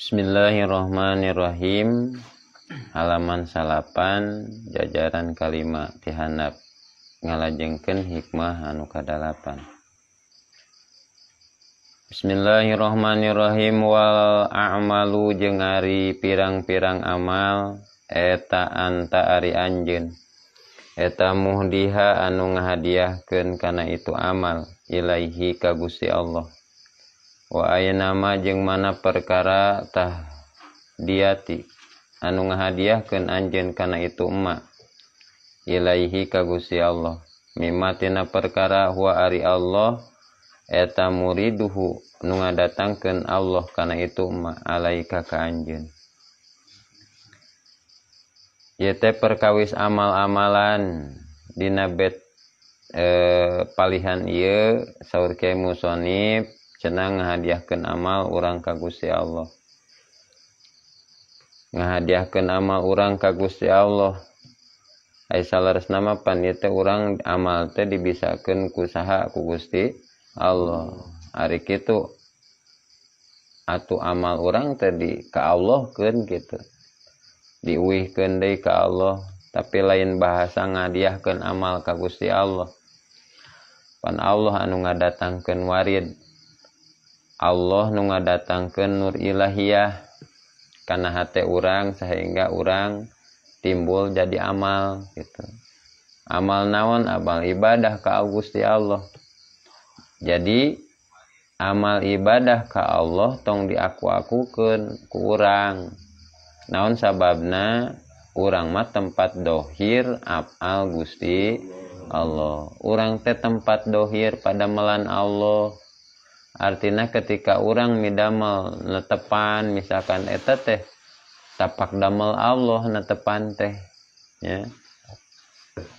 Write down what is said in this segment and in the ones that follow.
Bismillahirrahmanirrahim. Halaman 9 jajaran kalima ti handap ngalajengkeun hikmah anu kadalapan. Bismillahirrahmanirrahim. Wal a'malu jeung ari pirang-pirang amal eta anta ari anjeun eta muhdiha anu ngahadiahkeun kana itu amal ilaihi ka Gusti Allah. Wa ayeuna ma jeung mana perkara tah diati anu ngahadiahkeun anjeun kana itu emma ilaihi ka Gusti Allah. Mimma tina perkara huwa ari Allah eta muriduhu nu ngadatangkeun Allah kana itu emma alaika ka anjeun. Ieu teh perkawis amal-amalan dina bet palihan ieu saur Kiai Musonib cenah ngahadiahkeun amal urang ka Gusti Allah. Ngahadiahkeun amal urang ka Gusti Allah. Ai saleresna mah pan ieu teh urang amal teh dibisakeun ku saha ku Gusti Allah. Ari kitu atuh amal urang teh di ka Allahkeun kitu. Diuihkeun deui ka Allah, tapi lain bahasa ngadiahkeun amal ka Gusti Allah. Pan Allah anu ngadatangkeun warid. Allah nu ngadatangkeun nur ilahiyah kana hate urang sehingga urang timbul jadi amal gitu. Amal naon? Amal ibadah ka Gusti Allah. Jadi amal ibadah ka Allah tong diaku-akukeun ku urang. Naon sababna? Urang mah tempat dohir afal Gusti Allah. Urang teh tempat dohir padamelan Allah. Artinya ketika urang midamel netepan misalkan eta teh tapak damel Allah netepan teh ya.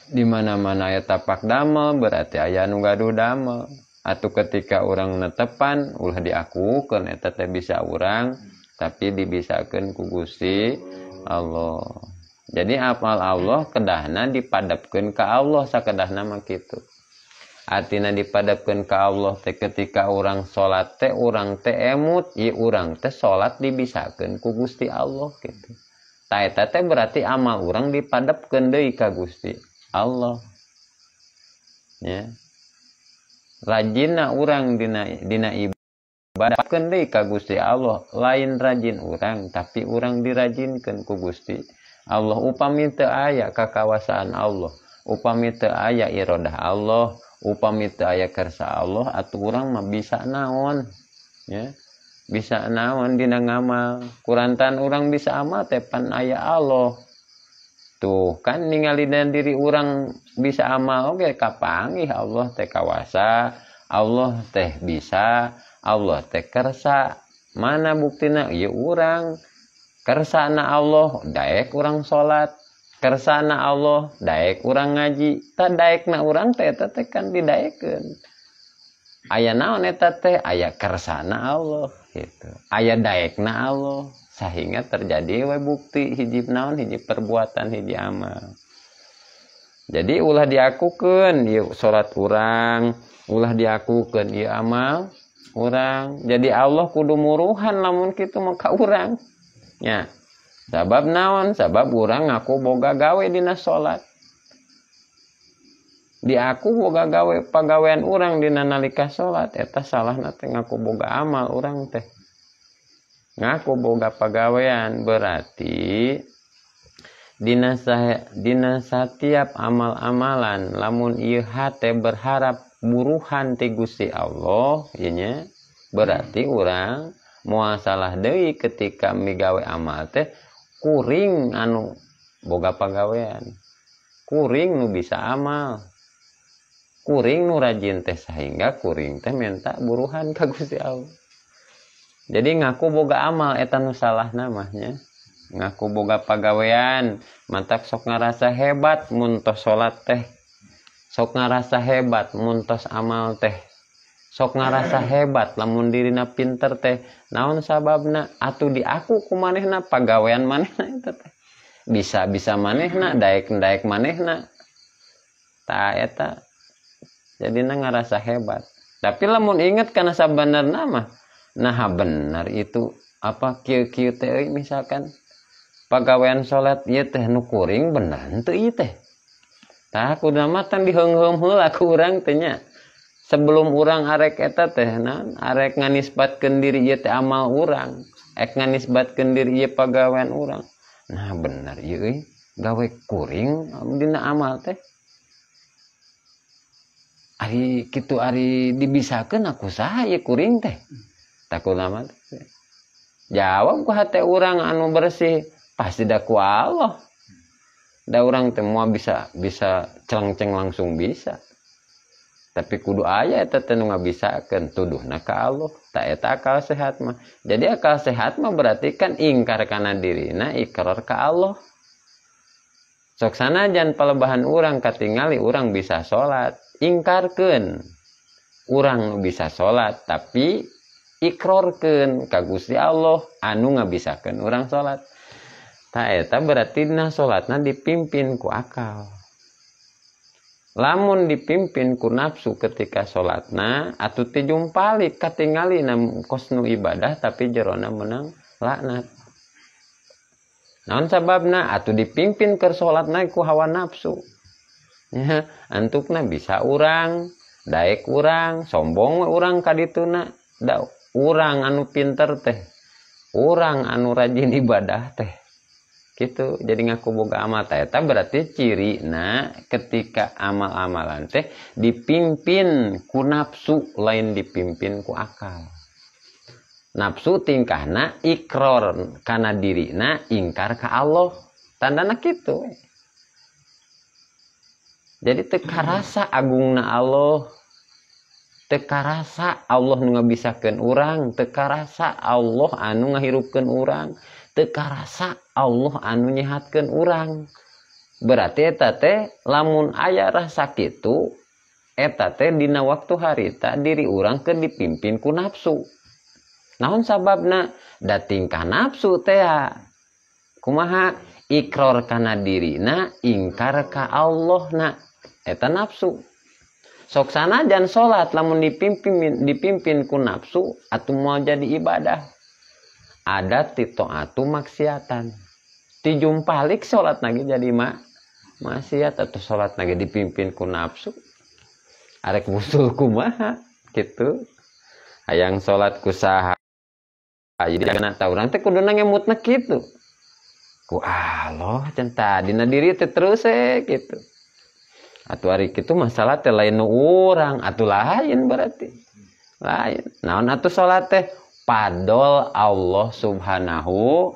Di mana-mana aya tapak damel berarti aya nu gaduh damel. Atuh ketika urang netepan ulah diakukeun eta teh bisa urang tapi dibisakeun ku Gusti Allah. Jadi amal Allah kedahna dipadapkeun ka Allah sakedahna mah kitu. Artina dipadapkeun ka Allah teh ketika urang salat teh urang teh emut ieu urang teh salat dibisakeun ku Gusti Allah kitu. Tah eta teh berarti amal urang dipadapkeun deui ka Gusti Allah. Ya. Rajinna urang dina ibadah deui ka Gusti Allah, lain rajin urang tapi urang dirajinkeun ku Gusti Allah. Upami teu aya kakawasaan Allah, upami teu aya iradah Allah, upami teu aya kersa Allah, atuh urang mah bisa naon ya, bisa naon dina ngamal. Kurantan urang bisa amal teh pan aya Allah. Tuh kan ningali dan diri urang bisa amal oge kapanggih Allah teh kawasa, Allah teh bisa, Allah teh kersa. Mana buktina? Ieu urang kersana Allah daek urang salat, kersana Allah daek urang ngaji. Ta daekna urang teh eta teh kan didaekeun. Aya naon eta teh? Aya kersana Allah gitu. Aya daekna Allah sehingga terjadi we bukti hiji naon, hiji perbuatan, hiji amal. Jadi ulah diakukeun ieu salat urang, ulah diakukeun ieu amal urang. Jadi Allah kudu muruhan lamun kitu mah ka urang. Nya. Sabab naon? Sabab urang ngaku boga gawe dina salat. Diaku boga gawe pagawean urang dina nalika salat, eta salahna teh ngaku boga amal urang teh. Ngaku boga pagawean berarti dina satiap amal-amalan lamun ieu hate berharap buruhan ti Gusti Allah ieu nya, berarti urang moal salah deui ketika migawe amal teh kuring anu boga pagawean, kuring nu bisa amal, kuring nu rajin teh sehingga kuring teh minta buruhan ka Gusti Allah. Jadi ngaku boga amal eta nu salah namanya. Ngaku boga pagawean, mantak sok ngarasa hebat mun tos salat teh. Sok ngarasa hebat mun tos amal teh. Sok ngarasa hebat lamun dirina pinter teh. Naon sababna? Atuh diaku ku manehna pagawean manehna eta teh. Bisa-bisa manehna, daek-daek manehna. Tah eta jadina ngarasa hebat. Tapi lamun inget kana sabenerna mah, nah bener itu apa kieu-kieu teh euy misalkan pagawean salat ieu teh nu kuring bener henteu ieu teh. Tah kudu mah tan diheungheum heula ku urang teh nya. Sebelum urang arek eta teh naon arek nganisbatkeun diri ieu teh amal urang, ek nganisbatkeun diri ieu pagawean urang. Nah bener ieu euy gawe kuring dina amal teh. Ari kitu ari dibisakeun aku saha ieu kuring teh. Tah kudu mah teh. Jawab ku hate urang anu bersih pasti da ku Allah. Da urang teh moal bisa celengceng langsung bisa. Tapi kudu aya eta teh nu ngabisakeun tuduhna ka Allah. Ta eta akal sehat mah. Jadi akal sehat mah berarti kan ingkar kana dirina, ikrar ka Allah. Sok sanajan palebahan urang katingali urang bisa salat, ingkarkeun. Urang bisa salat tapi ikrarkeun ka Gusti Allah anu ngabisakeun urang salat. Ta eta berarti dina salatna dipimpin ku akal. Lamun dipimpin ku nafsu ketika salatna atuh tijumpalik katingali na kos nu ibadah tapi jerona menang laknat. Naon sababna atuh dipimpin keur salatna ku hawa nafsu. Ya, antukna bisa urang, daek urang, sombong we urang ka dituna. Da urang anu pinter teh, urang anu rajin ibadah teh. Gitu, jadi ngaku boga amal teh eta berarti cirina ketika amal-amalan teh dipimpin ku nafsu lain dipimpin ku akal. Nafsu tingkahna ikrar kana dirina ingkar ka Allah. Tandana kitu. Jadi teu karasa agungna Allah, teu karasa Allah nu ngabisakeun urang, teu karasa Allah anu ngahirupkeun urang, teu karasa Allah anu nyehatkeun urang. Berarti eta teh lamun aya rasa kitu eta teh dina waktu harita diri urang keur dipimpin ku nafsu. Naon sababna? Da tingkah nafsu teh kumaha ikrar kana dirina ingkar ka Allahna eta nafsu. Sok sanajan salat lamun dipimpin ku nafsu atuh moal jadi ibadah. Ada ti taatu maksiatan. Tijumpalik salat lagi jadi maksiat atau salat lagi dipimpin ku nafsu. Arek musul kumaha gitu. Hayang salat ku saha jadi kana ta urang teh kuduna ngemutna kitu. Ku Allah can tadina diri teh terus gitu. Atuh ari kitu masalah teh lain nu urang atuh lain berarti. Lain. Naon atuh salat teh padol Allah Subhanahu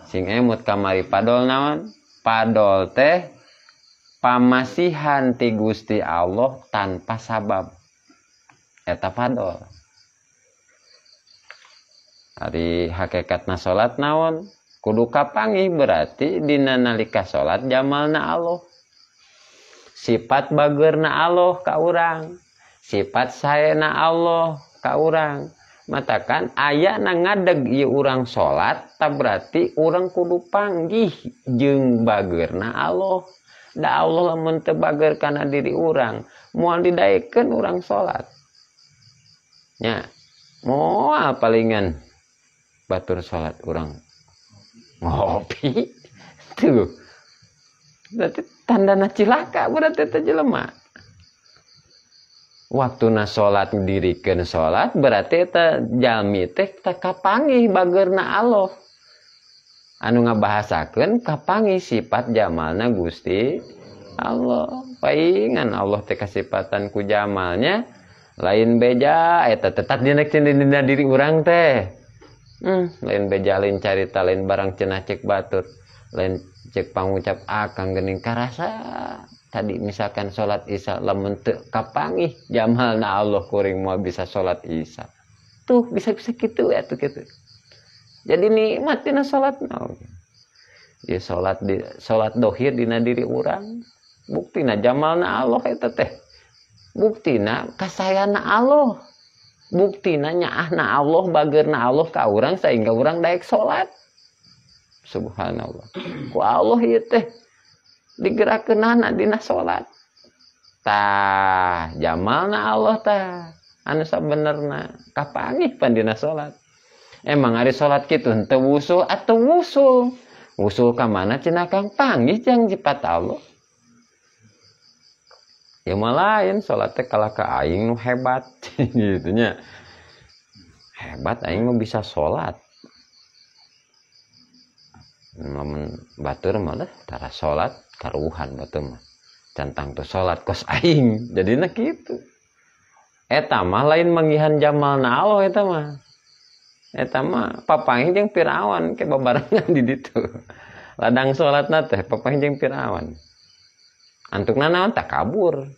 sing emut kamari padol naon? Padol teh pamasihan ti Gusti Allah tanpa sabab. Eta padol. Ari hakikatna salat naon? Kudu kapanggih berarti dina nalika salat jamalna Allah. Sifat bageurna Allah ka urang, sifat saena Allah ka urang. Matakan aya na ngadeg ieu urang salat ta berarti urang kudu panggih jeung bageurna Allah. Da Allah lamun teu bager kana diri urang, moal didaekeun urang salat. Nya, moal palingan batur salat urang ngopi. Tuh. Berarti tandana cilaka berarti teh jelema. Waktuna salat dirikeun salat berarti eta jalmi teh kapanggih bageurna Allah. Anu ngabahasakeun kapanggih sifat jamalna Gusti Allah. Paingan Allah teh kasipatan ku jamalnya lain beja eta tetap dina diri urang teh. Lain beja lain carita lain barang cenah cek batur lain cek pangucap akang geuning karasa. Tadi misalkan salat isya lamun teu kapanggih jamalna Allah kuring moal bisa salat isya. Tuh bisa-bisa kitu ya tuh kitu. Jadi nikmat dina salat naon. Ya salat di salat dohir dina diri urang. Buktina jamalna Allah eta teh. Buktina kasayana Allah. Buktina nyaahna Allah bageurna Allah ka urang sehingga urang daek salat. Subhanallah. Ku Allah ieu teh digerakkeunana dina salat. Tah jamalna Allah tah anu sabenerna kapanggih pan dina salat. Emang ari salat kitu henteu wusul atuh wusul. Wusul ka mana cenah Kang? Panggih jeung sifat Allah. Ya mah lain salat teh kalah ka aing nu hebat gitu nya. Hebat aing mah bisa salat. Lamun batur mah dah tara salat karuhan batur mah. Cantang tuh salat kos aing. Jadina kitu. Eta mah lain manggihan jamalna Allah eta mah. Eta mah papanggih jeung Firaun ke babarengan di ditu. Ladang salatna teh papanggih jeung Firaun. Antukna naon takabur.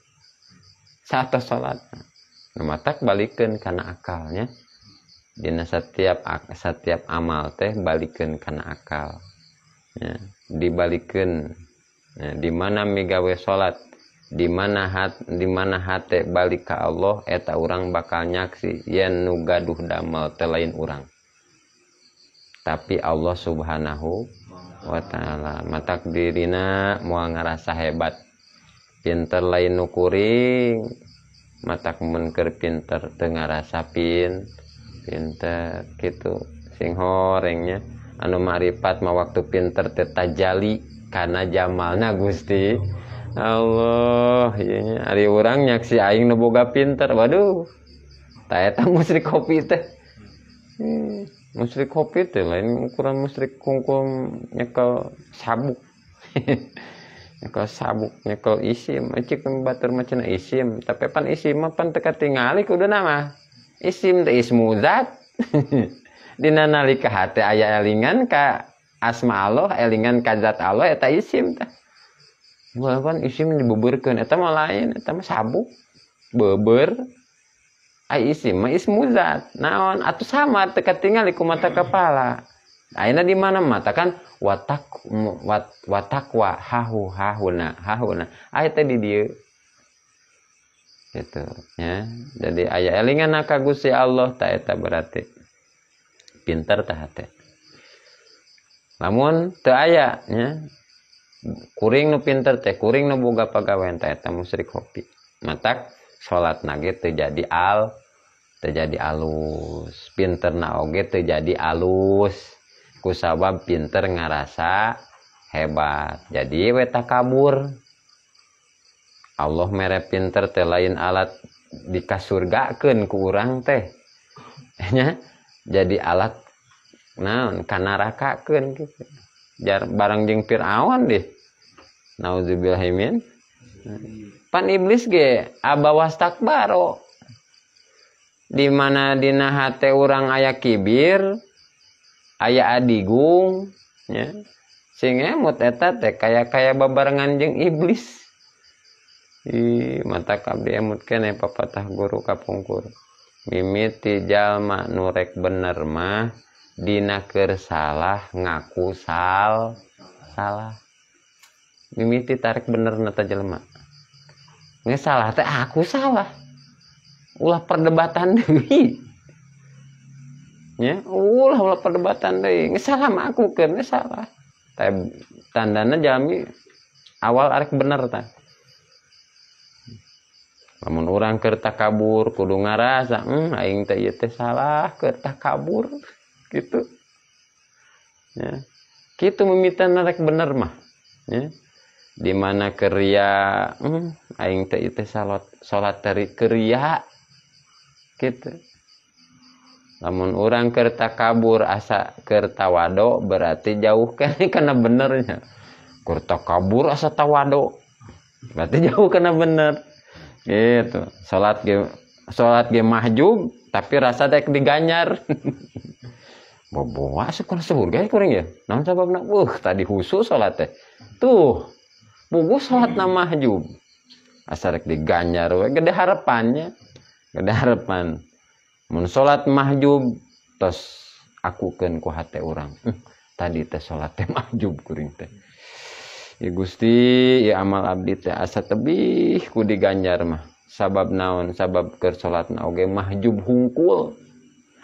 Saatos salatna. Nu matak balikeun kana akalnya. Dina setiap amal teh balikeun kana akal. Ya, dibalikeun. Ya, di mana migawe salat, di mana hate balik ka Allah eta urang bakal nyaksi yen nu gaduh damel teh lain urang. Tapi Allah Subhanahu wa taala. Matak dirina moal ngarasa hebat. Pinter lain nu kuring, matak mun keur pinter teu ngarasa pinter kitu. Sing horengnya anu makrifat mah waktu pinter teh tajali kana jamalna Gusti Allah, ieu nya ari urang nyaksi aing nu boga pinter. Waduh. Ta eta musyrik kopi teh. Musyrik kopi teh lain ukuran musyrik kungkul nyekel sabuk. Nyekel sabuk, nyekel isim, cik batur mah cenah isim, tapi pan isim mah pan teu katingali kuduna mah. Isim teh ismu zat. Dina nalika hate aya elingan ka asma Allah, elingan ka zat Allah eta isim teh. Walaupun isim dibeberkeun eta mah lain, eta mah sabuk beber. Ai isim mah ismu zat. Naon atuh sama teu katingali ku mata kepala. Ayeuna di mana mata kan watakwa hahu hahuna hahuna. Aya teh di dieu. Gitu ya. Jadi aya elingan ka Gusti Allah ta eta berarti pinter tah hate. Lamun teu aya nya kuring nu pinter teh kuring nu boga pagawean teh eta musyrik kopi. Matak salatna ge teu jadi alus, pinterna oge teu jadi alus. Kusabab pinter ngarasa hebat. Jadi we takabur. Allah mere pinter teh lain alat dikasurgakeun ku urang teh. Nya jadi alat naon kanarakakeun kitu. Jar barang jeung Firaun deh. Nauzubillahi min. Pan iblis ge abawastakbaro. Di mana dina hate urang aya kibir, aya adigung, nya. Sing emut eta teh kaya-kaya babarengan jeung iblis. Ih, mata abdi emut keneh papatah guru kapungkur. Mimiti jalma nu rek bener mah dina keur salah ngaku salah. Mimiti tarik bener na ta jelema. Nge salah teh aku salah. Ulah perdebatan deui. Nya, ulah perdebatan deui. Nge salah mah aku keur nge salah. Teh tandana jalmi awal arek bener tah. Lamun urang keur takabur kudu ngarasa, aing teh ieu teh salah keur takabur gitu. Ya. Kitu mimitan rek bener mah. Ya. Di mana keria, aing teh ieu teh salat teri keria gitu. Lamun urang keur takabur asa keur tawado berarti jauh keneh kana benernya. Keur takabur asa tawado berarti jauh kana bener. Gitu. Salat ge mahjub tapi rasa dek diganyar. Boboa asup kana surga kuring ya. Naon sababna? Tadi khusus salat teh. Tuh, puguh salatna mahjub. Asa rek diganyar we gede harapannya. Gede harapan. Mun salat mahjub tos akukeun ku hate urang. Tadi teh salat teh mahjub kuring teh. Ya Gusti, ya amal abdi teh asa tebih ku diganjar mah. Sabab naon? Sabab keur salatna oge mahjub hungkul.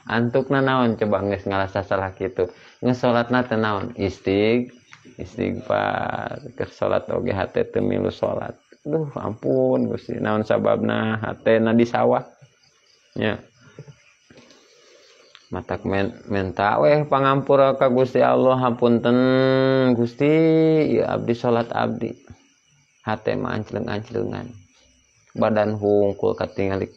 Antukna naon coba geus ngarasa salah kitu. Geus salatna teh naon? Istighfar. Keur salat oge hate teu milu salat. Duh, ampun Gusti, naon sababna hatena di sawah. Nya. Matak menta weh pangampura ka Gusti Allah, hapunten Gusti, ya abdi salat abdi. Hate mah ancleung-ancleungan. Badan hungkul katingali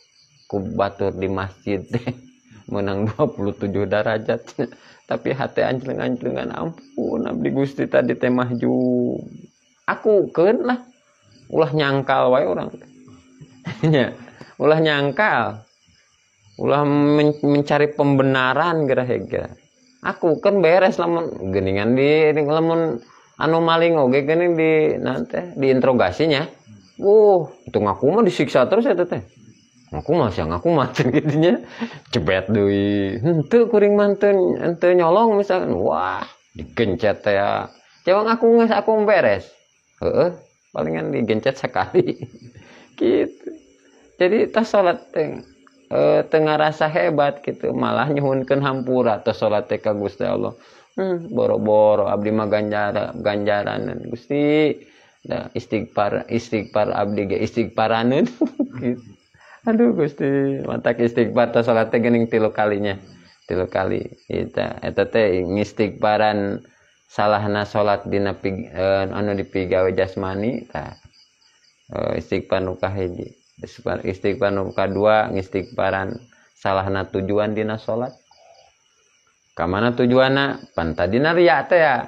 ku batur di masjid teh menang 27 derajat. Tapi hate ancleung-ancleungan, ampun abdi Gusti tadi teh mahjub. Aku keun lah. Ulah nyangkal wae urang. Nya, ulah nyangkal. Ulah mencari pembenaran geura. Aku kan beres lamun geuningan di lamun anu maling oge geuning di nanti diinterogasinya. Itu ngaku mah disiksa terus eta teh. Ngaku mah sia ngaku mah kitu nya. Cebet deui. Henteu kuring mah henteu nyolong misalkan. Wah, digencet teh ya. Coba ngaku geus aku beres. Heeh, palingan digencet sekali. Gitu. Jadi tas salat teh tengah rasa hebat gitu, malah nyuhunkeun hampura tos salat teh ka Gusti Allah. Boro-boro abdi mah ganjaranan Gusti. Da istighfar abdi ge istighfaraneun gitu. Aduh Gusti, matak istighfar tos salat teh geuning 3 kalinya. 3 kali eta teh ngistighfaran salahna salat dina anu dipigawe jasmani tah. Istighfar nu kahiji. Istighfar nu kadua ngistighfaran salahna tujuan dina salat. Ka mana tujuanna? Pan tadina riya teh ya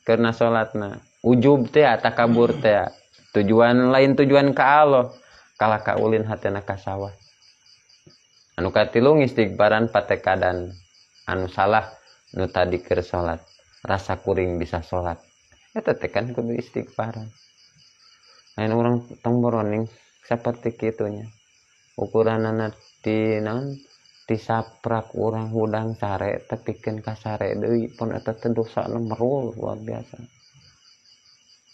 karena salatna. Ujub teh takabur teh. Tujuan lain tujuan ka Allah, kalah ka ulin hatena ka sawah. Anu katilu ngistighfaran patekadan anu salah nu tadi keur salat. Rasa kuring bisa salat. Eta teh kan kudu istighfaran. Lain urang tong boroning seperti kitunya. Ukuranana ti naon tisaprak urang hudang sare tepikeun ka sare deui pon eta teh dosana merul luar biasa.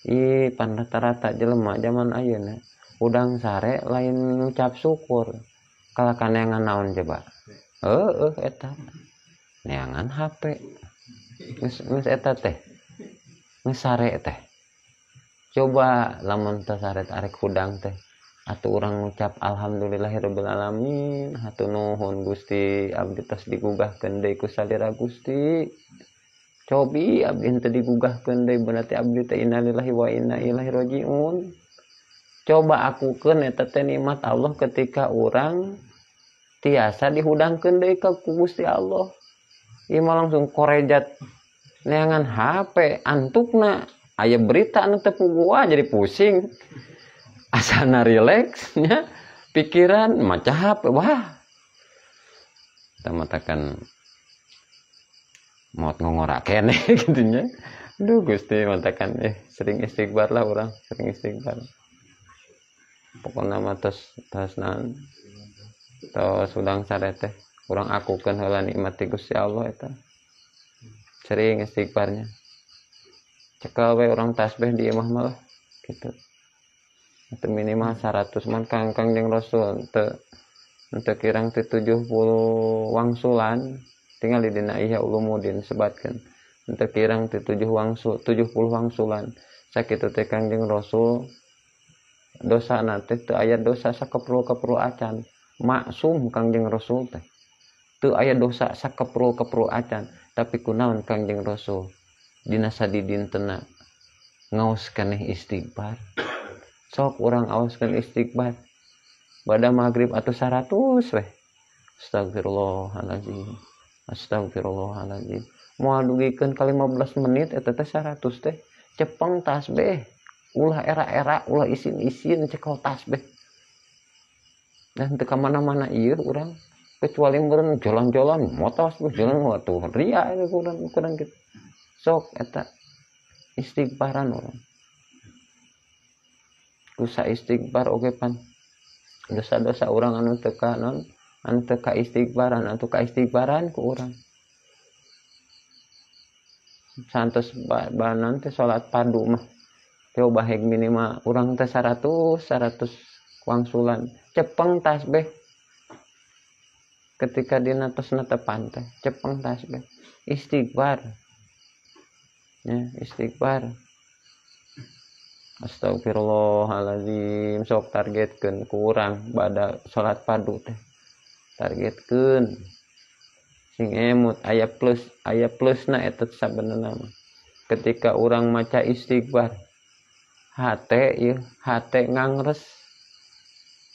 Ih, pan rata-rata jelema zaman ayeuna hudang sare lain ngucap syukur. Kalah kaneangan naon coba? Heueuh eta. Neangan HP. Geus eta teh. Geus sare teh. Coba lamun teh sare arek hudang teh. Atuh urang ngucap alhamdulillahirabbil alamin, hatur nuhun Gusti, abdi tos digugahkeun deui ku salira Gusti. Cobi abdi henteu digugahkeun deui berarti abdi teh innalillahi wa inna ilaihi rajiun. Coba akukeun eta teh nikmat Allah ketika urang tiasa dihudangkeun deui ka Gusti Allah. Ieu mah langsung korejat neangan HP antukna aya berita anu teu puguh jadi pusing. Asana rileksnya pikiran maca HP wah kita matakan maut ngongora kene gitu nya. Aduh Gusti matakan sering istighfar lah orang, sering istighfar. Pokokna mah tos naon tos udang sare teh urang akukeun heula nikmat ti Gusti Allah eta. Sering istighfarnya. Cekel we urang tasbih di imah malah gitu. Itu minimal 100 man kangkang jeung Rasul teu kirang teu 70 wangsulan tinggal di dina Ihya Ulumuddin sebatkeun teu kirang teu 70 wangsulan sakitu teh Kangjeng Rasul dosana teh teu aya dosa sakeprul-keprul acan maksum Kangjeng Rasul teh teu aya dosa sakeprul-keprul acan tapi kunaon Kangjeng Rasul dina sadidintena ngaos keneh istighfar. Sok urang awaskeun istighfar bada maghrib atau 100 weh. Astagfirullahalazim. Astagfirullahalazim. Moal dugikeun ka 15 menit eta teh 100 teh. Cepeng tasbih. Ulah era-era, ulah isin-isin cekel tasbih. Dan teu ka mana-mana ieu urang kecuali meureun jalan-jalan motos jalan atuh ria eta kurang kitu. Sok eta istighfaran urang. Kusa istighfar oge pan dosa-dosa urang anu teu ka non anu teu ka istighfaran atuh ka istighfaran ku urang santos banan teh salat padu mah coba heg minimal urang teh 100 wangsulan cepeng tasbih ketika dina tos netepan teh cepeng tasbih istighfar ya istighfar. Astagfirullahalazim sok targetkeun ku urang bada salat padu teh targetkeun Sing emut aya plus, aya plusna eta sabenerna mah. Ketika urang maca istighfar, hate ieu, hate ngangres.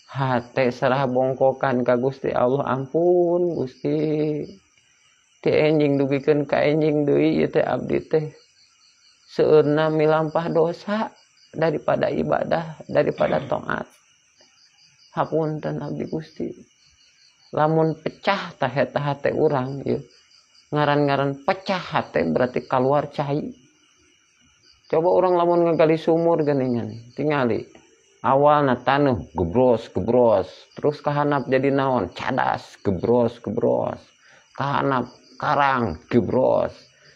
Hate serah bongkokan ka Gusti Allah, ampun Gusti. Ti enjing dugikeun ka enjing deui ieu teh abdi teh. Seueurna milampah dosa daripada ibadah, daripada taat. Hapunten abdi Gusti. Lamun pecah tah eta hate urang ieu. Ngaran-ngaran pecah hate berarti kaluar cai. Coba urang lamun ngagali sumur geuningan, tingali. Awalna taneuh gebros gebros, terus kahanap jadi naon? Cadas gebros gebros. Kahanap karang gebros.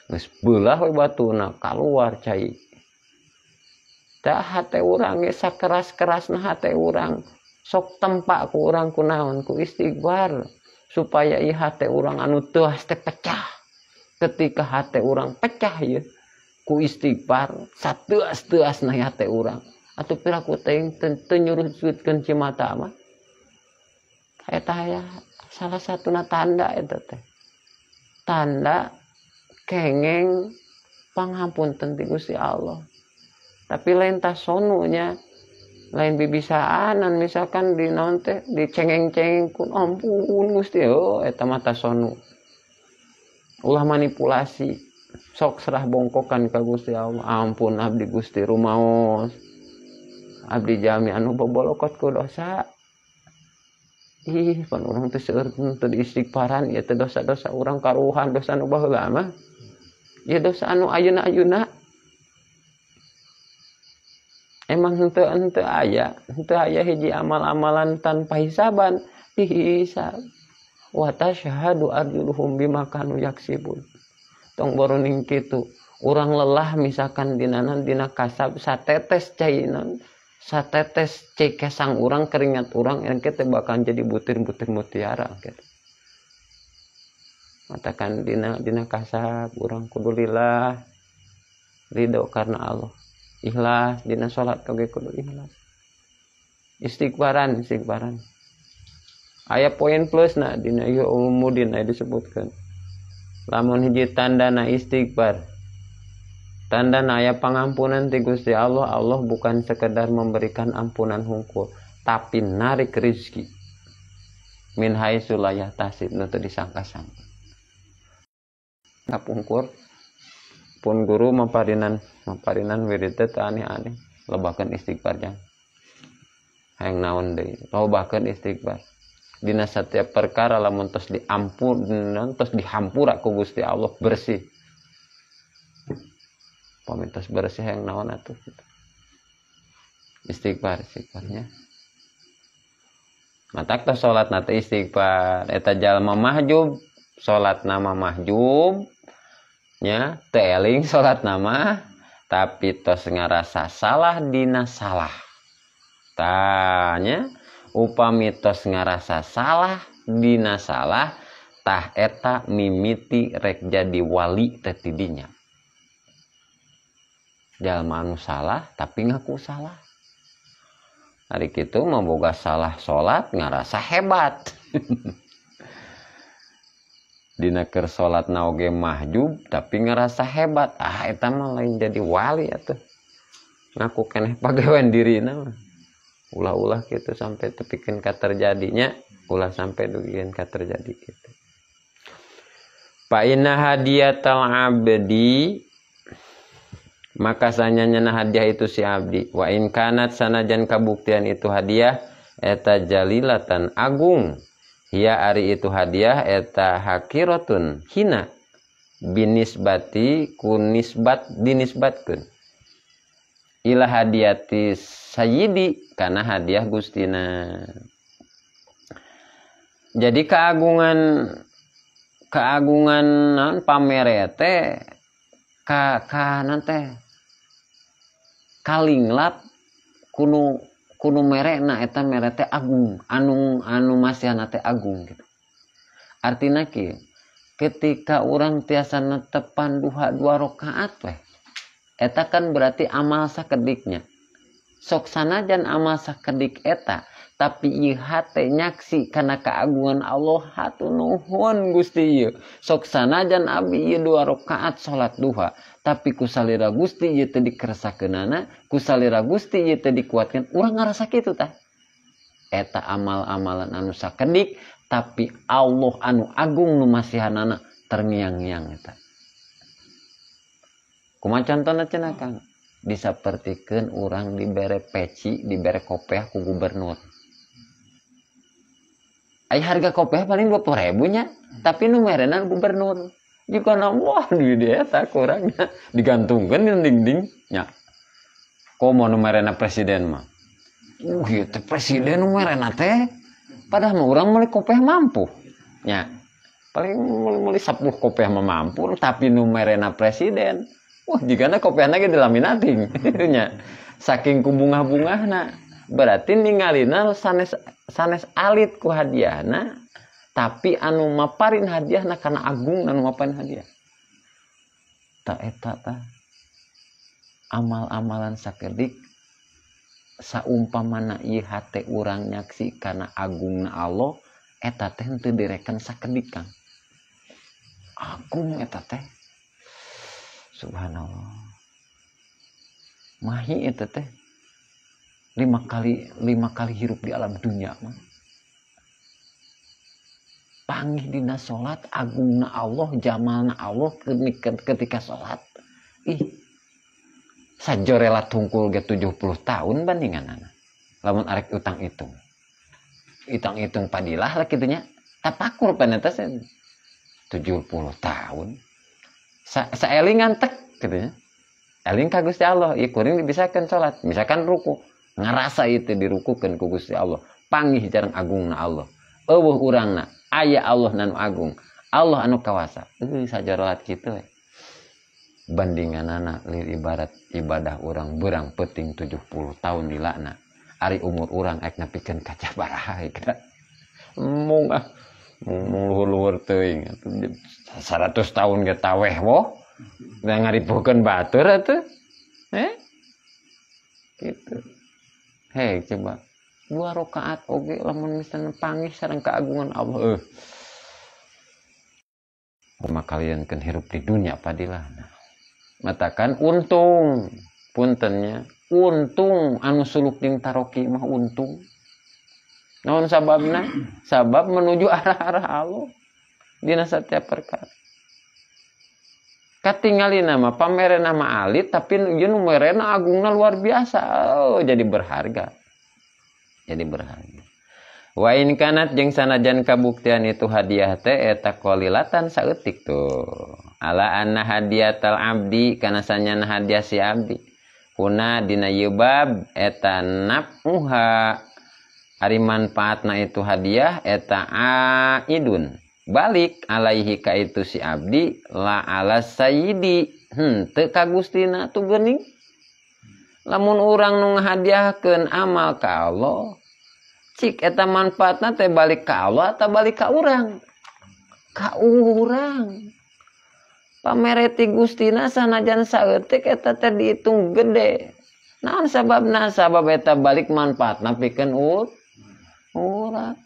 Geus beulah we batuna kaluar cai. Tah hate urang ge sakeras-kerasna hate urang. Sok tempak ku urang ku naon? Ku istighfar supaya ieu hate urang anu teuas teh pecah. Ketika hate urang pecah ieu ku istighfar sateuas-teuasna hate urang. Atuh piraku teh teu nyurutkeun cimata mah. Eta aya salah satuna tanda eta teh. Tanda kengeng panghapunten ti Gusti Allah. Tapi lain tasonunya, lain bibisaanan misalkan di naon teh dicengeng-cengeng ku ampun Gusti, oh eta mah tasonu. Ulah manipulasi, sok serah bongkokan ka Gusti Allah, ampun abdi Gusti rumaos. Abdi jami anu bobolokot ku dosa. Ih, pan urang teh seueur teu diistighfaran ieu teh dosa-dosa urang karuhan dosa anu baheula mah. Ieu dosa anu ayeuna-ayeuna. Emang henteu aya, henteu aya hiji amal-amalan tanpa hisaban, dihisab. Wa tashhadu arjuluhum bima kanu yaksibun. Tong boroning kitu, urang lelah misalkan dinanan dina kasab satetes cainan, satetes cai kesang urang keringat urang engke teh bakal jadi butir-butir mutiara gitu. Matakan dina kasab urang kudu lillah, ridho karena Allah. Ikhlas dina salat oge kudu ikhlas. Istighfaran, istighfaran. Aya poin plusna dina ieu umudin aya disebutkeun. Lamun hiji tandana istighfar, tandana aya pangampunan ti Gusti Allah, Allah bukan sekedar memberikan ampunan hungkul, tapi narik rezeki. Min haitsu la yahtasib, nu teu disangka-sangka. Kapungkur pun guru maparinan wirid teh aneh-aneh, lobakeun istighfar jang. Hayang naon deui, lobakeun istighfar. Dina setiap perkara lamun tos diampun, tos dihampura ku Gusti Allah bersih. Pami tos bersih hayang naon atuh gitu. Istighfar, istighfarnya. Matak tos salat na teh istighfar, eta jalma mahjub, salat nama mahjub nya teu eling salat nama tapi tos ngarasa salah dina salah. Tanya upami tos ngarasa salah dina salah tah eta mimiti rek jadi wali teh ti dinya. Jalma anu salah tapi ngaku salah. Ari kitu mah boga salah salat ngarasa hebat. Dina keur salatna oge mahjub tapi ngerasa hebat, ah eta mah lain jadi wali atuh. Ngaku keneh pagawean dirina mah. Ulah-ulah kitu sampai tepikeun ka terjadinya, ulah sampai dugikeun ka terjadi kitu. Fa inna hadiyatal abdi, maka sanyanya hadiah itu si abdi, wa in kanat sanajan kabuktian itu hadiah eta jalilatan agung. Hiya ari itu hadiah eta hakiratun hina binisbati kunisbat dinisbatkeun ila hadiati sayyidi kana hadiah gustina. Jadi keagungan naon pamere teh ka naon teh kalinglap kuno kudu merekna eta mere teh agung, anu masihana teh agung gitu. Artina kieu, ketika urang tiasa netepan duha 2 rakaat weh, eta kan berarti amal sakediknya. Sok sanajan amal sakedik eta tapi ieu hate nyaksi kana keagungan Allah, hatur nuhun Gusti ieu. Sok sanajan abdi ieu 2 rakaat salat duha tapi ku salira Gusti ieu teh dikeresakeunana, ku salira Gusti ieu teh dikuatkeun, urang ngarasa kitu tah. Eta amal-amalan anu sakedik tapi Allah anu agung nu masihanana terngiang-ngiang eta. Kumaha contona cenah Kang? Disapertikeun urang dibere peci, dibere kopiah ku gubernur. Ai harga kopiah paling 20.000 nya, tapi nu merena gubernur. Jika wah duit dia eta kurangnya digantungkeun di dinding nya. Komo nu merena presiden mah. Ieu teh presiden nu merena teh. Padahal mah urang meuli kopiah mampu. Nya. Paling meuli 10 kopiah mah mampu, tapi nu merena presiden. Wah, jigana kopiahna ge dilaminating nya. Saking ku bungah-bungahna. Berarti ningalina sanes alit ku hadiahna, tapi anu maparin hadiahna kana agung anu maparin hadiah. Ta eta tah amal-amalan sakedik saumpamana ieu hate urang nyaksi kana agungna Allah, eta teh henteu direken sakedik Kang. Agung eta teh. Subhanallah. Mahi eta teh 5 kali hirup di alam dunia mah. Panggih dina salat agungna Allah, jamalna Allah ketika salat. Ih. Sajorela tungkul ge 70 tahun bandinganana. Lamun arek utang hitung. Hitang-hitung padilah lah kitu nya. Tapakur paneta 70 tahun. Saelingan tek kitu nya. Eling ka Gusti Allah, ieu kuring dibisakeun salat, misalkan ruku. Ngarasa itu dirukukeun ku Gusti Allah. Panggih jarang agungna Allah. Eueuh urangna, aya Allah nanu agung. Allah anu kawasa. Sajarolat kitu we. Bandinganana lir ibarat ibadah urang berang penting 70 tahun dilakna. Ari umur urang ek nepikeun ka sabaraha kita. Mung ah, mung luhur-luhur teuing 100 tahun ge taweh woh. Da ngaripuhkeun batur atuh. Gitu. Hei coba 2 rakaat oge lamun misalna panggih sareng keagungan Allah. Kumaha kalian keun hirup di dunia padilahna. Matakan untung puntennya, untung anu suluk jeung taroki mah untung. Naon sababna? Sabab menuju arah-arah Allah dina setiap perkara. Katingalina mah pamerena mah alit tapi ieu nu merena agungna luar biasa. Oh, jadi berharga. Jadi berharga. Wa in kanat jeung sanajan kabuktian itu hadiah teh eta qalilatan saeutik tuh. Ala anna hadiatal abdi kana sanyana hadiah si abdi. Kuna dina ieu bab eta naf'uha ari manfaatna itu hadiah eta aidun. Balik alaihi ka itu si abdi la ala sayyidi. Henteu ka Gustina tuh geuning. Lamun urang nu ngahadiahkeun amal ka Allah, cik eta manfaatna teh balik ka Allah atau balik ka urang? Ka urang. Pamereti Gustina sanajan saeutik eta teh dihitung gede. Naon sababna? Sabab eta balik manfaatna pikeun urang.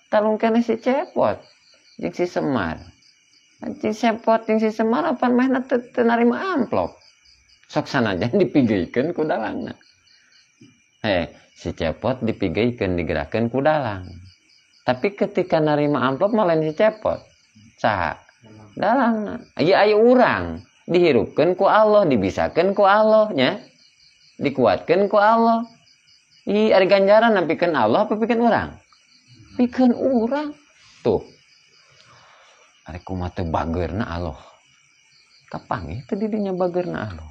Talung keneh si Cepot jeung si Semar. Si Cepot jeung si Semar apan mehna teu narima amplop. Sok sanajan dipigeikeun ku dalangna. Si Cepot dipigeikeun digerakkeun ku dalang. Tapi ketika narima amplop mah lain si Cepot. Saha? Dalangna. Ieu aya urang dihirupkeun ku Allah, dibisakeun ku Allah nya. Dikuatkeun ku Allah. Ih, ari ganjaran pikeun Allah apa pikeun urang? Pikeun urang. Tuh. Ari kumaha teu bageurna Allah. Kapanggih teu di dinya bageurna Allah.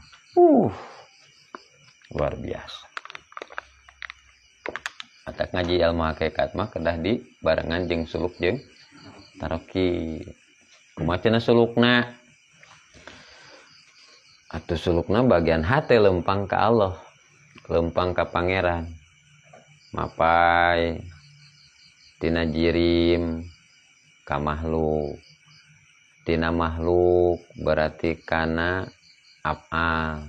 Luar biasa. Atak ngaji ilmu hakikat mah kedah di barengan jeung suluk jeung taroki. Kumaha cenah sulukna? Atuh sulukna bagian hate lempang ka Allah, lempang ka pangeran. Mapai tina jirim ka makhluk, tina makhluk berarti kana af'al.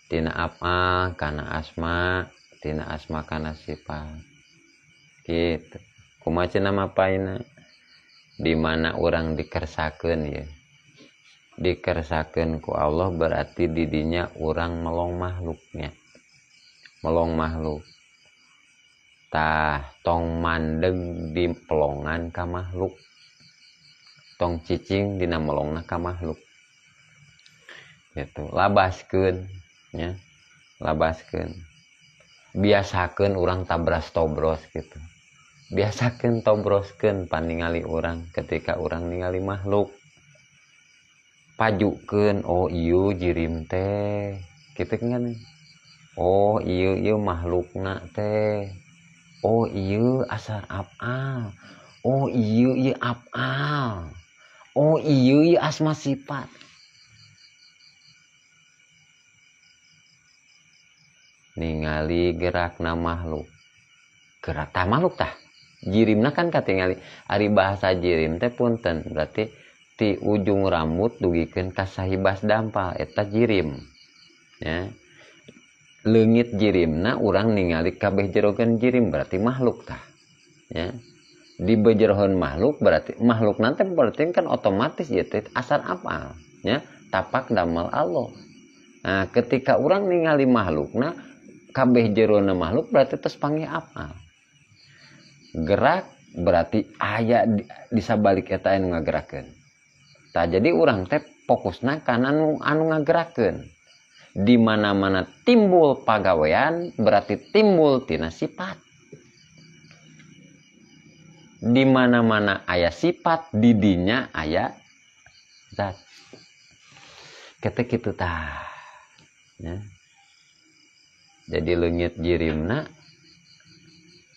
Tina af'al kana asma, tina asma kana sifat. Gitu. Kumaha cenah mapaina? Di mana urang dikersakeun ya. Dikersakeun ku Allah berarti didinya urang melong makhluknya. Melong makhluk. Tah tong mandeg di pelongan ka makhluk. Tong cicing dina melongna ka makhluk. Gitu. Labaskeun nya. Labaskeun. Biasakeun urang tabras tobros gitu. Biasakeun tobroskeun paningali urang ketika urang ningali makhluk. Pajukeun, oh ieu jirim teh. Kitu kan. Oh ieu ieu makhlukna teh. Oh ieu asar af'al. Oh ieu ieu af'al. Oh ieu ieu asma sifat. Ningali gerakna makhluk. Gerak tah makhluk tah. Jirimna kan katingali. Ari bahasa jirim teh punten berarti ti ujung rambut dugikeun ka sahibas dampal eta jirim. Ya. Leungit jirimna urang ningali kabeh jerogeun jirim berarti makhluk tah. Ya. Di bejeroheun makhluk berarti makhluk nanti berarti kan otomatis ieu teh asar af'al ya, tapak damel Allah. Nah, ketika urang ningali makhlukna kabeh jerona makhluk berarti tos panggih af'al. Gerak berarti aya di sabalik eta anu ngagerakeun. Tah jadi urang teh fokusna kana anu ngagerakeun. Di mana-mana timbul pagawean berarti timbul tina sifat. Di mana-mana aya sifat, didinya aya zat. Ketek kitu tah. Ya. Jadi leungit jirimna,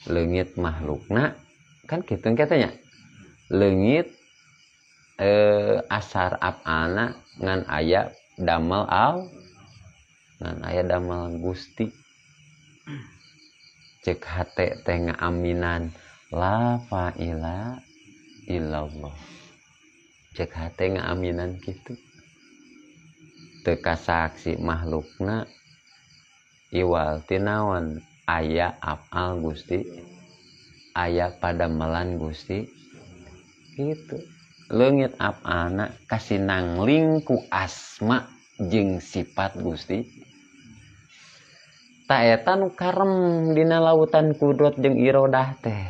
leungit makhlukna, kan kitu katanya. Leungit asar af'alna ngan aya damel al, ngan aya damel Gusti. Cek hate teh ngaaminan la fa'ila illallah. Cek hate ngaaminan kitu. Teu kasaksi makhlukna iwal tinaon aya af'al Gusti, aya padamelan Gusti gitu. Leungit af'alna kasinangling ku asma jeung sifat Gusti. Ta eta nu karem dina lautan kudrat jeung irodah teh.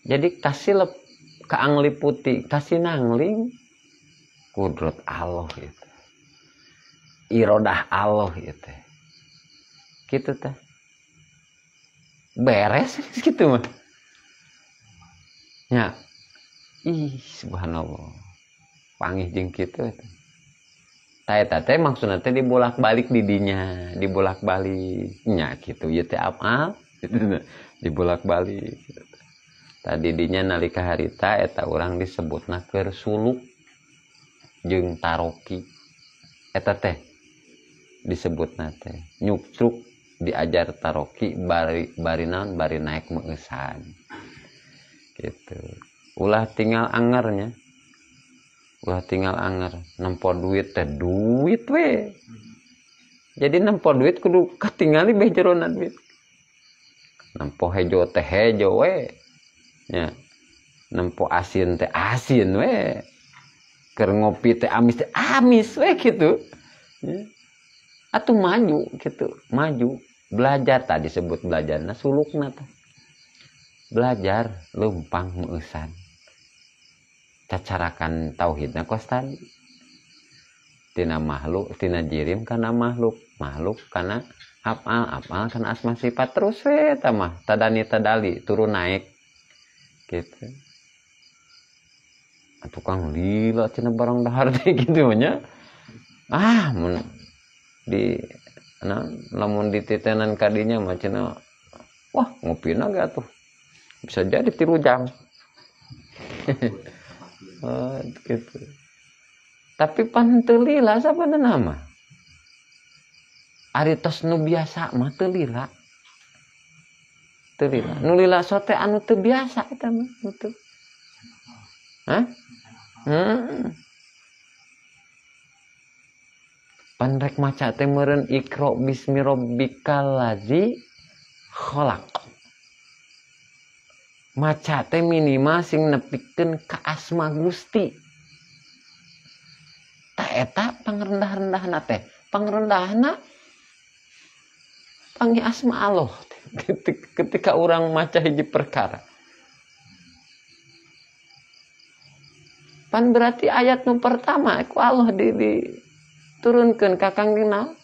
Jadi kasilep kaangliputi kasinangling kudrat Allah itu. Irodah Allah itu. Gitu teh. Beres gitu mah. Ya. Ih, subhanallah. Pangih jeung kitu eta. Tah eta teh maksudna teh dibolak-balik didinya, dibolak-balik nya kitu ieu teh af'al dibolak-balik. Tadi dinya nalika harita eta urang disebutna keur suluk jeung taroki. Eta teh disebutna teh nyukcruk diajar taroki bari bari naon bari naik meueusan. Gitu. Ulah tinggal angernya. Ulah tinggal anger nempo duit teh duit we. Jadi nempo duit kudu katingali beh jerona duit. Nempo hejo teh hejo we. Ya. Nempo asin teh asin we. Keur ngopi teh amis we gitu. Ya. Atuh maju gitu, maju. Belajar tadi disebut belajarna sulukna teh. Belajar leumpang meueusan. Cacarakan tauhidna kos tadi. Tina makhluk, tina jirim kana makhluk, makhluk kana af'al, af'al kana asma sifat terus we eta mah, tadani tadali turun naik. Gitu. Tukang lila cenah barang dahar teh kitu nya. Ah, mun di nah, lamun dititenan kadinya mah cenah wah ngopina ge atuh. Bisa jadi 3 jam. Oh, gitu. Tapi pan teu lila sabenerna mah. Ari tos nu biasa mah teu lila. Teu lila. Nu lila sote anu teu biasa eta mah nu teu. Hah? Pan rek maca teh meureun Iqra bismi rabbikal ladzi khalaq. Maca teh minimal sing nepikeun ka asma Gusti. Ta eta pangrendah-rendahna teh, pangrendahna panggih asma Allah. Ketika orang maca hiji perkara. Pan berarti ayat nu pertama ku Allah diturunkeun ka Kangjeng naon?